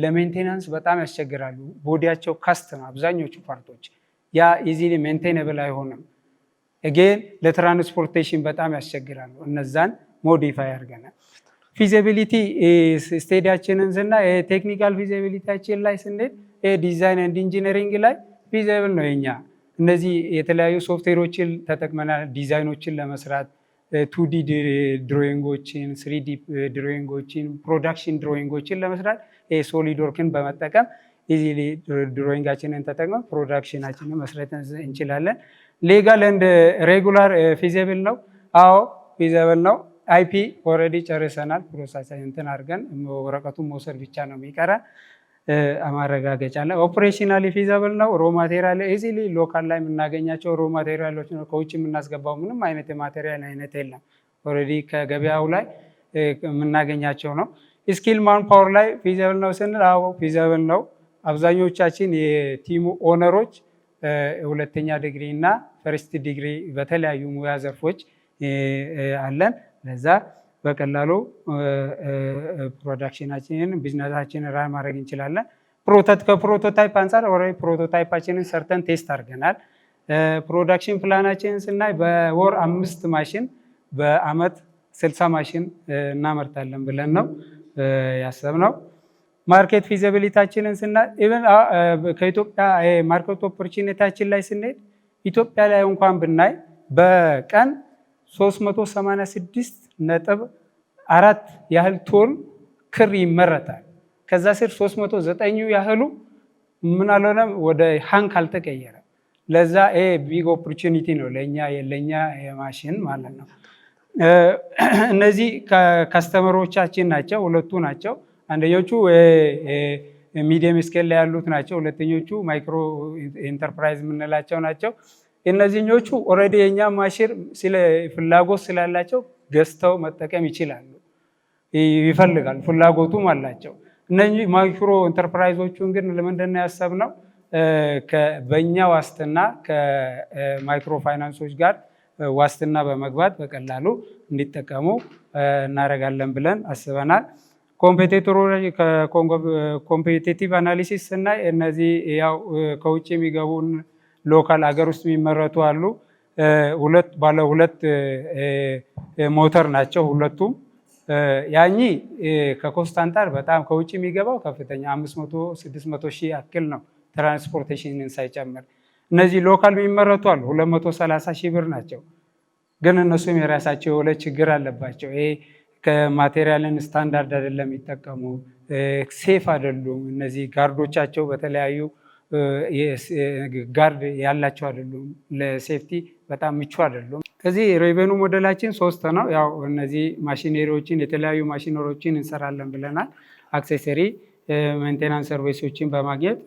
ለ maintenance በጣም ያስቸግራሉ። Body ያቸው cast ነው አብዛኞቹ part ኦች፣ ያ easily maintainable አይሆንም። Again ለ transportation በጣም ያስቸግራሉ። እነዛን modify አድርገናል። Feasibility study ያችንን ስናይ technical feasibility ያችን ላይ ስንሄድ design and engineering ላይ feasible ነው የኛ። እነዚህ የተለያዩ ሶፍትዌሮችን ተጠቅመናል ዲዛይኖችን ለመስራት 2D drawing ኦችን፣ 3D drawing ኦችን፣ production drawing ኦችን ለመስራት SolidWorks ን በመጠቀም Easily drawing ኣችንን ተጠቅመን production ኣችንን መስራት እንችላለን። Legal and regular feasible ነው። አዎ፣ feasible ነው። IP already ጨርሰናል። Process እንትን አድርገን ወረቀቱን መውሰድ ብቻ ነው የሚቀረን። ማረጋገጫ አለ። Operationally feasible ነው። Raw material easily local ላይ የምናገኛቸው raw material ኦች ነው። ከውጭ የምናስገባው ምንም አይነት የ material አይነት የለም። Already ከገበያው ላይ የምናገኛቸው ነው። Skill manpower ላይ feasible ነው ስንል አዎ፣ feasible ነው። አብዛኞቻችን የ team ኡ owner ኦች ሁለተኛ ዲግሪ እና first degree በተለያዩ ሙያ ዘርፎች አለን። ለዛ በቀላሉ production ኣችንን፣ business ኣችንን run ማድረግ እንችላለን። ከ prototype አንጻር already prototype ኣችንን ሰርተን test አድርገናል። Production plan ኣችንን ስናይ በወር አምስት ማሽን፣ በአመት 60 ማሽን እናመርታለን ብለን ነው ያሰብነው። Market feasibility ኣችንን ስናይ even ከኢትዮጵያ market opportunity ኣችን ላይ ስንሄድ ኢትዮጵያ ላይ እንኳን ብናይ በቀን 386.4 ያህል ቶን ክር ይመረታል። ከዛ ስር 309ኙ ያህሉ ምን አልሆነም፣ ወደ hank አልተቀየረም። ለዛ ይሄ big opportunity ነው ለእኛ ማሽን ማለት ነው። እነዚህ customer ኦቻችን ናቸው፣ ሁለቱ ናቸው። አንደኞቹ medium scale ላይ ያሉት ናቸው። ሁለተኞቹ micro enterprise የምንላቸው ናቸው። እነዚህኞቹ already የኛ ማሽን ፍላጎት ስላላቸው ገዝተው መጠቀም ይችላሉ፣ ይፈልጋሉ፣ ፍላጎቱም አላቸው። እነዚህ micro enterprise ኦቹን ግን ለምንድን ነው ያሰብነው? በእኛ ዋስትና ከ micro finance ኦች ጋር ዋስትና በመግባት በቀላሉ እንዲጠቀሙ እናደርጋለን ብለን አስበናል። Competitive analysis ስናይ እነዚህ ያው ከውጭ የሚገቡ፣ local አገር ውስጥ የሚመረቱ አሉ። ሁለት ባለ ሁለት ሞተር ናቸው ሁለቱም። ያኚ ከ cost አንጻር በጣም ከውጭ የሚገባው ከፍተኛ 500 600 ሺህ ያክል ነው transportation ን ሳይጨምር። እነዚህ local የሚመረቱ አሉ፣ 230 ሺህ ብር ናቸው። ግን እነሱም የራሳቸው የሆነ ችግር አለባቸው። ይሄ ከ material ን ስታንዳርድ አይደለም የሚጠቀሙ፣ safe አይደሉም። እነዚህ guard ኦቻቸው በተለያዩ guard ያላቸው አይደሉም። ለ safety በጣም ምቹ አይደሉም። እዚህ revenue model ኣችን ሶስት ነው። ያው እነዚህ ማሽነሪዎችን፣ የተለያዩ ማሽነሪዎችን እንሰራለን ብለናል። Accessory፣ maintenance service ኦችን በማግኘት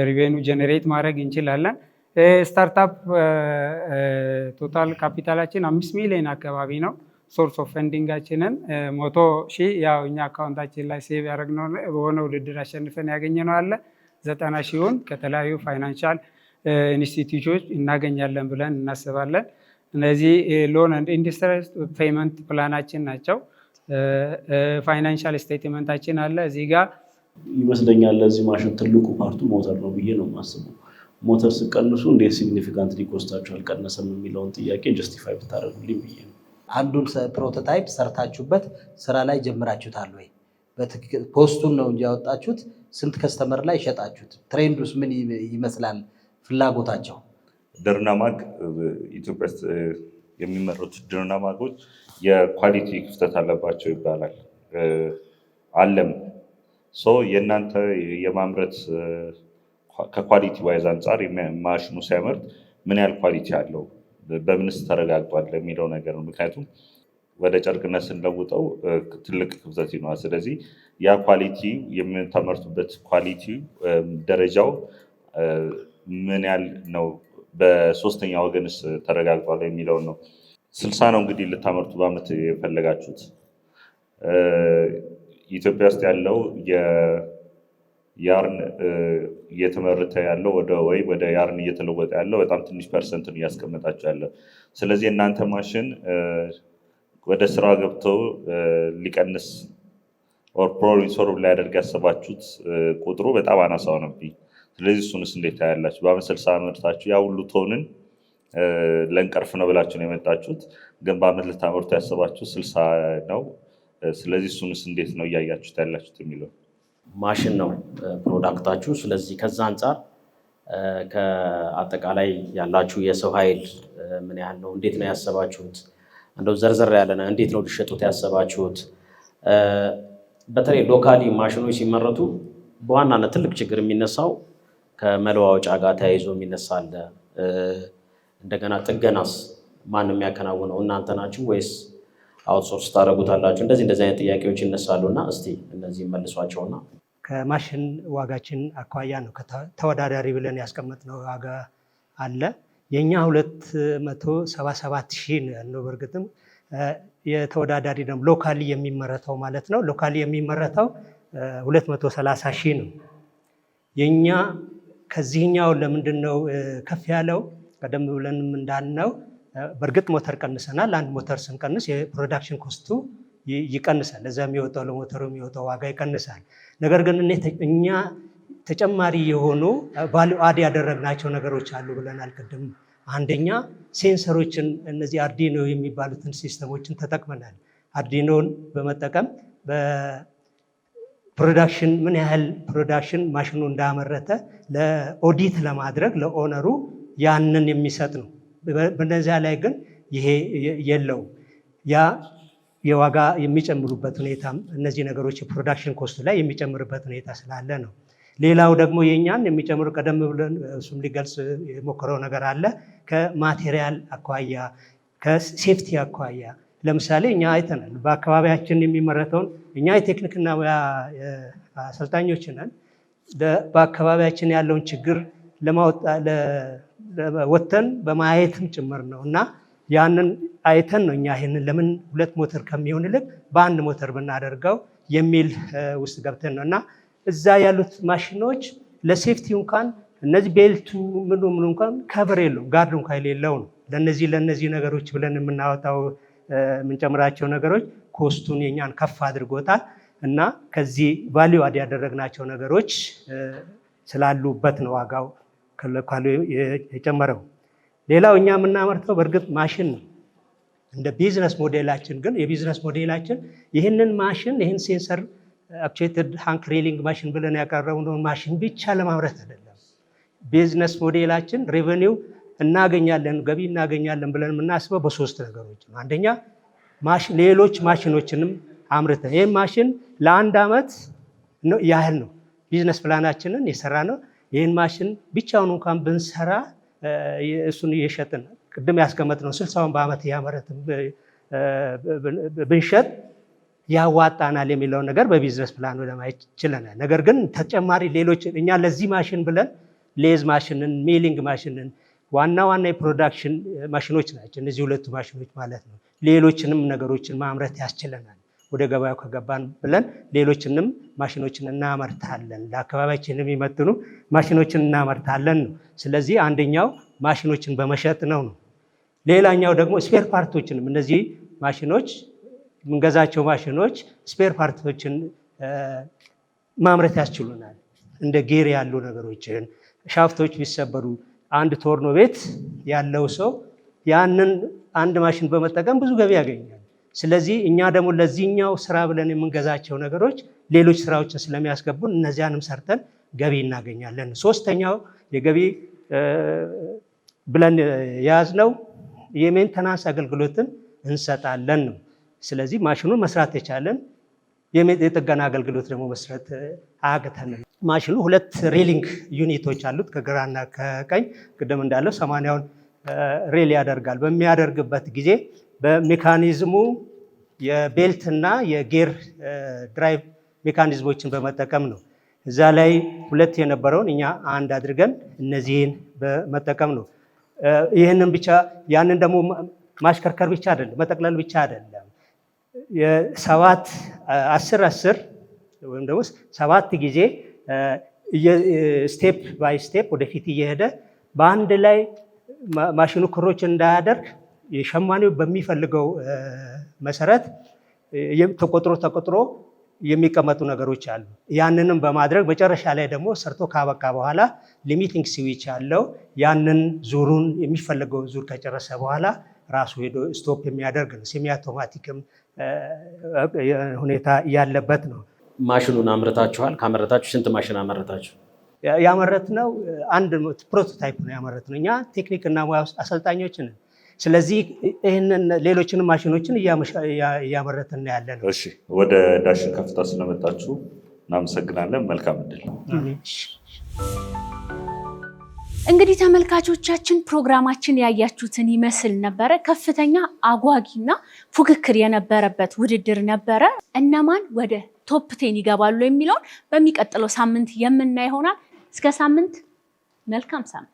revenue generate ማድረግ እንችላለን። Startup total capital ኣችን 5 ሚሊዮን አካባቢ ነው። Source of funding ኣችንን 100,000 ያው እኛ account ኣችን ላይ save ያደረግነው በሆነ ውድድር አሸንፈን ያገኘነው አለ። 90 ሺውን ከተለያዩ financial institution ኦች እናገኛለን ብለን እናስባለን። እነዚህ loan and interest payment plan ኣችን ናቸው። Financial statement ኣችን አለ እዚህ ጋር። ይመስለኛል ለዚህ ማሽን ትልቁ part ኡ ሞተር ነው ብዬ ነው የማስበው። ሞተር ስቀንሱ እንዴት significantly cost ኣችሁ አልቀነሰም የሚለውን ጥያቄ justify ብታደርጉልኝ ብዬ ነው። አንዱን prototype ሰርታችሁበት ስራ ላይ ጀምራችሁታል ወይ? በትክክል post ኡን ነው እንጂ ያወጣችሁት፣ ስንት customer ላይ ሸጣችሁት? Trend ኡስ ምን ይመስላል? ፍላጎታቸው? ድርና ማግ፣ ኢትዮጵያ ውስጥ የሚመረቱት ድርና ማጎች የ quality ክፍተት አለባቸው ይባላል። አለም so የእናንተ የማምረት ከ quality wise አንጻር ማሽኑ ሲያመርት ምን ያህል quality አለው፣ በምንስ ተረጋግጧል የሚለው ነገር ነው። ምክንያቱም ወደ ጨርቅነት ስንለውጠው ትልቅ ክፍተት ይኖራል። ስለዚህ ያ quality፣ የምታመርቱበት quality ደረጃው ምን ያህል ነው፣ በሶስተኛ ወገንስ ተረጋግጧል የሚለውን ነው። 60 ነው እንግዲህ ልታመርቱ በአመት የፈለጋችሁት። ኢትዮጵያ ውስጥ ያለው የ yarn እየተመረተ ያለው ወደ ወይ ወደ yarn እየተለወጠ ያለው በጣም ትንሽ percent ነው እያስቀመጣችሁ ያለው። ስለዚህ እናንተ ማሽን ወደ ስራ ገብተው ሊቀንስ or problem solve ሊያደርግ ያሰባችሁት ቁጥሩ በጣም አናሳ ሆነብኝ። ስለዚህ እሱንስ እንዴት ታያላችሁ? በአመት 60 አመርታችሁ ያ ሁሉ ቶንን ለንቀርፍ ነው ብላችሁ ነው የመጣችሁት፣ ግን በአመት ልታመርቱ ያሰባችሁ 60 ነው። ስለዚህ እሱንስ እንዴት ነው እያያችሁት ያላችሁት የሚለው። ማሽን ነው product ኣችሁ። ስለዚህ ከዛ አንጻር ከአጠቃላይ ያላችሁ የሰው ኃይል ምን ያህል ነው? እንዴት ነው ያሰባችሁት? እንደው ዘርዘር ያለ ነው። እንዴት ነው ሊሸጡት ያሰባችሁት? በተለይ locally ማሽኖች ሲመረቱ በዋናነት ትልቅ ችግር የሚነሳው ከመለዋወጫ ጋር ተያይዞ የሚነሳ አለ። እንደገና ጥገናስ ማን ነው የሚያከናውነው? እናንተ ናችሁ ወይስ outsource ታደርጉታላችሁ? እንደዚህ እንደዚህ አይነት ጥያቄዎች ይነሳሉ እና እስቲ እነዚህ መልሷቸውና። ከማሽን ዋጋችን አኳያ ነው ተወዳዳሪ ብለን ያስቀመጥነው ዋጋ አለ። የእኛ 277,000 ነው ያልነው። በእርግጥም የተወዳዳሪ ደግሞ locally የሚመረተው ማለት ነው። Locally የሚመረተው 230,000 ነው። የኛ ከዚህኛው ለምንድን ነው ከፍ ያለው? ቀደም ብለንም እንዳልነው በእርግጥ ሞተር ቀንሰናል። አንድ ሞተር ስንቀንስ የ production cost ኡ ይቀንሳል። ለዛ የሚወጣው፣ ለሞተሩ የሚወጣው ዋጋ ይቀንሳል። ነገር ግን እኛ ተጨማሪ የሆኑ value add ያደረግናቸው ነገሮች አሉ ብለናል ቅድም። አንደኛ sensor ኦችን፣ እነዚህ Arduino የሚባሉትን system ኦችን ተጠቅመናል። Arduino ን በመጠቀም በ production ምን ያህል production ማሽኑ እንዳመረተ ለኦዲት ለማድረግ ለ owner ኡ ያንን የሚሰጥ ነው። በነዚያ ላይ ግን ይሄ የለውም። ያ የዋጋ የሚጨምሩበት ሁኔታ፣ እነዚህ ነገሮች የ production cost ኡ ላይ የሚጨምርበት ሁኔታ ስላለ ነው። ሌላው ደግሞ የእኛን የሚጨምሩ ቀደም ብለን እሱም ሊገልጽ የሞከረው ነገር አለ። ከ material አኳያ፣ ከ safety አኳያ ለምሳሌ እኛ አይተናል። በአካባቢያችን የሚመረተውን፣ እኛ የቴክኒክና ሙያ አሰልጣኞች ነን። በአካባቢያችን ያለውን ችግር ወጥተን በማየትም ጭምር ነው እና ያንን አይተን ነው እኛ ይህንን ለምን ሁለት ሞተር ከሚሆን ይልቅ በአንድ ሞተር ብናደርገው የሚል ውስጥ ገብተን ነው። እና እዛ ያሉት ማሽኖች ለ safety እንኳን እነዚህ belt ኡ ምኑ ምኑ እንኳን cover የለውም፣ guard እንኳን የሌለው ነው። ለነዚህ ነገሮች ብለን የምናወጣው፣ የምንጨምራቸው ነገሮች cost ኡን የኛን ከፍ አድርጎታል እና ከዚህ value add ያደረግናቸው ነገሮች ስላሉበት ነው ዋጋው ከ local ኡ የጨመረው። ሌላው እኛ የምናመርተው በእርግጥ ማሽን ነው። እንደ ቢዝነስ ሞዴላችን ግን፣ የ business model ኣችን ይህንን ማሽን፣ ይህን sensor actuated hank reeling machine ብለን ያቀረብነውን ማሽን ብቻ ለማምረት አይደለም። Business model ኣችን revenue እናገኛለን፣ ገቢ እናገኛለን ብለን የምናስበው በሶስት ነገሮች ነው። አንደኛ ሌሎች ማሽኖችንም አምርተን፣ ይህም ማሽን ለአንድ ዓመት ያህል ነው business plan ኣችንን የሰራነው። ይህን ማሽን ብቻውን እንኳን ብንሰራ እሱን እየሸጥን ቅድም ያስቀመጥነው 60ውን በዓመት እያመረትን ብንሸጥ ያዋጣናል የሚለውን ነገር በ business plan ኡ ለማየት ችለናል። ነገር ግን ተጨማሪ ሌሎች እኛ ለዚህ ማሽን ብለን lathe ማሽንን፣ milling ማሽንን፣ ዋና ዋና የ production ማሽኖች ናቸው እነዚህ ሁለቱ ማሽኖች ማለት ነው። ሌሎችንም ነገሮችን ማምረት ያስችለናል። ወደ ገበያው ከገባን ብለን ሌሎችንም ማሽኖችን እናመርታለን፣ ለአካባቢያችን የሚመጥኑ ማሽኖችን እናመርታለን ነው። ስለዚህ አንደኛው ማሽኖችን በመሸጥ ነው። ሌላኛው ደግሞ spare part ኦችንም፣ እነዚህ ማሽኖች፣ የምንገዛቸው ማሽኖች spare part ኦችን ማምረት ያስችሉናል። እንደ gear ያሉ ነገሮችን፣ shaft ኦች ቢሰበሩ አንድ ቶርኖ ቤት ያለው ሰው ያንን አንድ ማሽን በመጠቀም ብዙ ገቢ ያገኛል። ስለዚህ እኛ ደግሞ ለዚህኛው ስራ ብለን የምንገዛቸው ነገሮች ሌሎች ስራዎችን ስለሚያስገቡን እነዚያንም ሰርተን ገቢ እናገኛለን። ሶስተኛው የገቢ ብለን የያዝነው የ maintenance አገልግሎትን እንሰጣለን ነው። ስለዚህ ማሽኑን መስራት የቻለን የጥገና አገልግሎት ደግሞ መስራት አያቅተንም። ማሽኑ ሁለት reeling unit ኦች አሉት ከግራና ከቀኝ። ቅድም እንዳለው 80ውን reel ያደርጋል። በሚያደርግበት ጊዜ በ mechanism ኡ የ belt እና የ gear drive mechanism ኦችን በመጠቀም ነው። እዛ ላይ ሁለት የነበረውን እኛ አንድ አድርገን እነዚህን በመጠቀም ነው። ይህንን ብቻ፣ ያንን ደግሞ ማሽከርከር ብቻ አይደለም፣ መጠቅለል ብቻ አይደለም። የሰባት 10 10 ወይም ደግሞ ሰባት ጊዜ step by step ወደፊት እየሄደ በአንድ ላይ ማሽኑ ክሮች እንዳያደርግ የሸማኔው በሚፈልገው መሰረት ተቆጥሮ ተቆጥሮ የሚቀመጡ ነገሮች አሉ። ያንንም በማድረግ መጨረሻ ላይ ደግሞ ሰርቶ ካበቃ በኋላ limiting switch አለው። ያንን ዙሩን፣ የሚፈለገውን ዙር ከጨረሰ በኋላ ራሱ ሄዶ stop የሚያደርግ ነው። Semi automatic ም ሁኔታ ያለበት ነው። ማሽኑን አምርታችኋል? ካመረታችሁ ስንት ማሽን አመረታችሁ? ያመረትነው አንድ prototype ነው ያመረትነው። እኛ ቴክኒክ እና ሙያ ውስጥ አሰልጣኞች ነን። ስለዚህ ይህንን ሌሎችንም ማሽኖችን እያመረትን ያለ ነው። እሺ፣ ወደ ዳሽን ከፍታ ስለመጣችሁ እናመሰግናለን። መልካም እድል። እንግዲህ ተመልካቾቻችን፣ ፕሮግራማችን ያያችሁትን ይመስል ነበረ። ከፍተኛ አጓጊና ፉክክር የነበረበት ውድድር ነበረ። እነማን ወደ top 10 ይገባሉ የሚለውን በሚቀጥለው ሳምንት የምናይ ይሆናል። እስከ ሳምንት መልካም ሳምንት።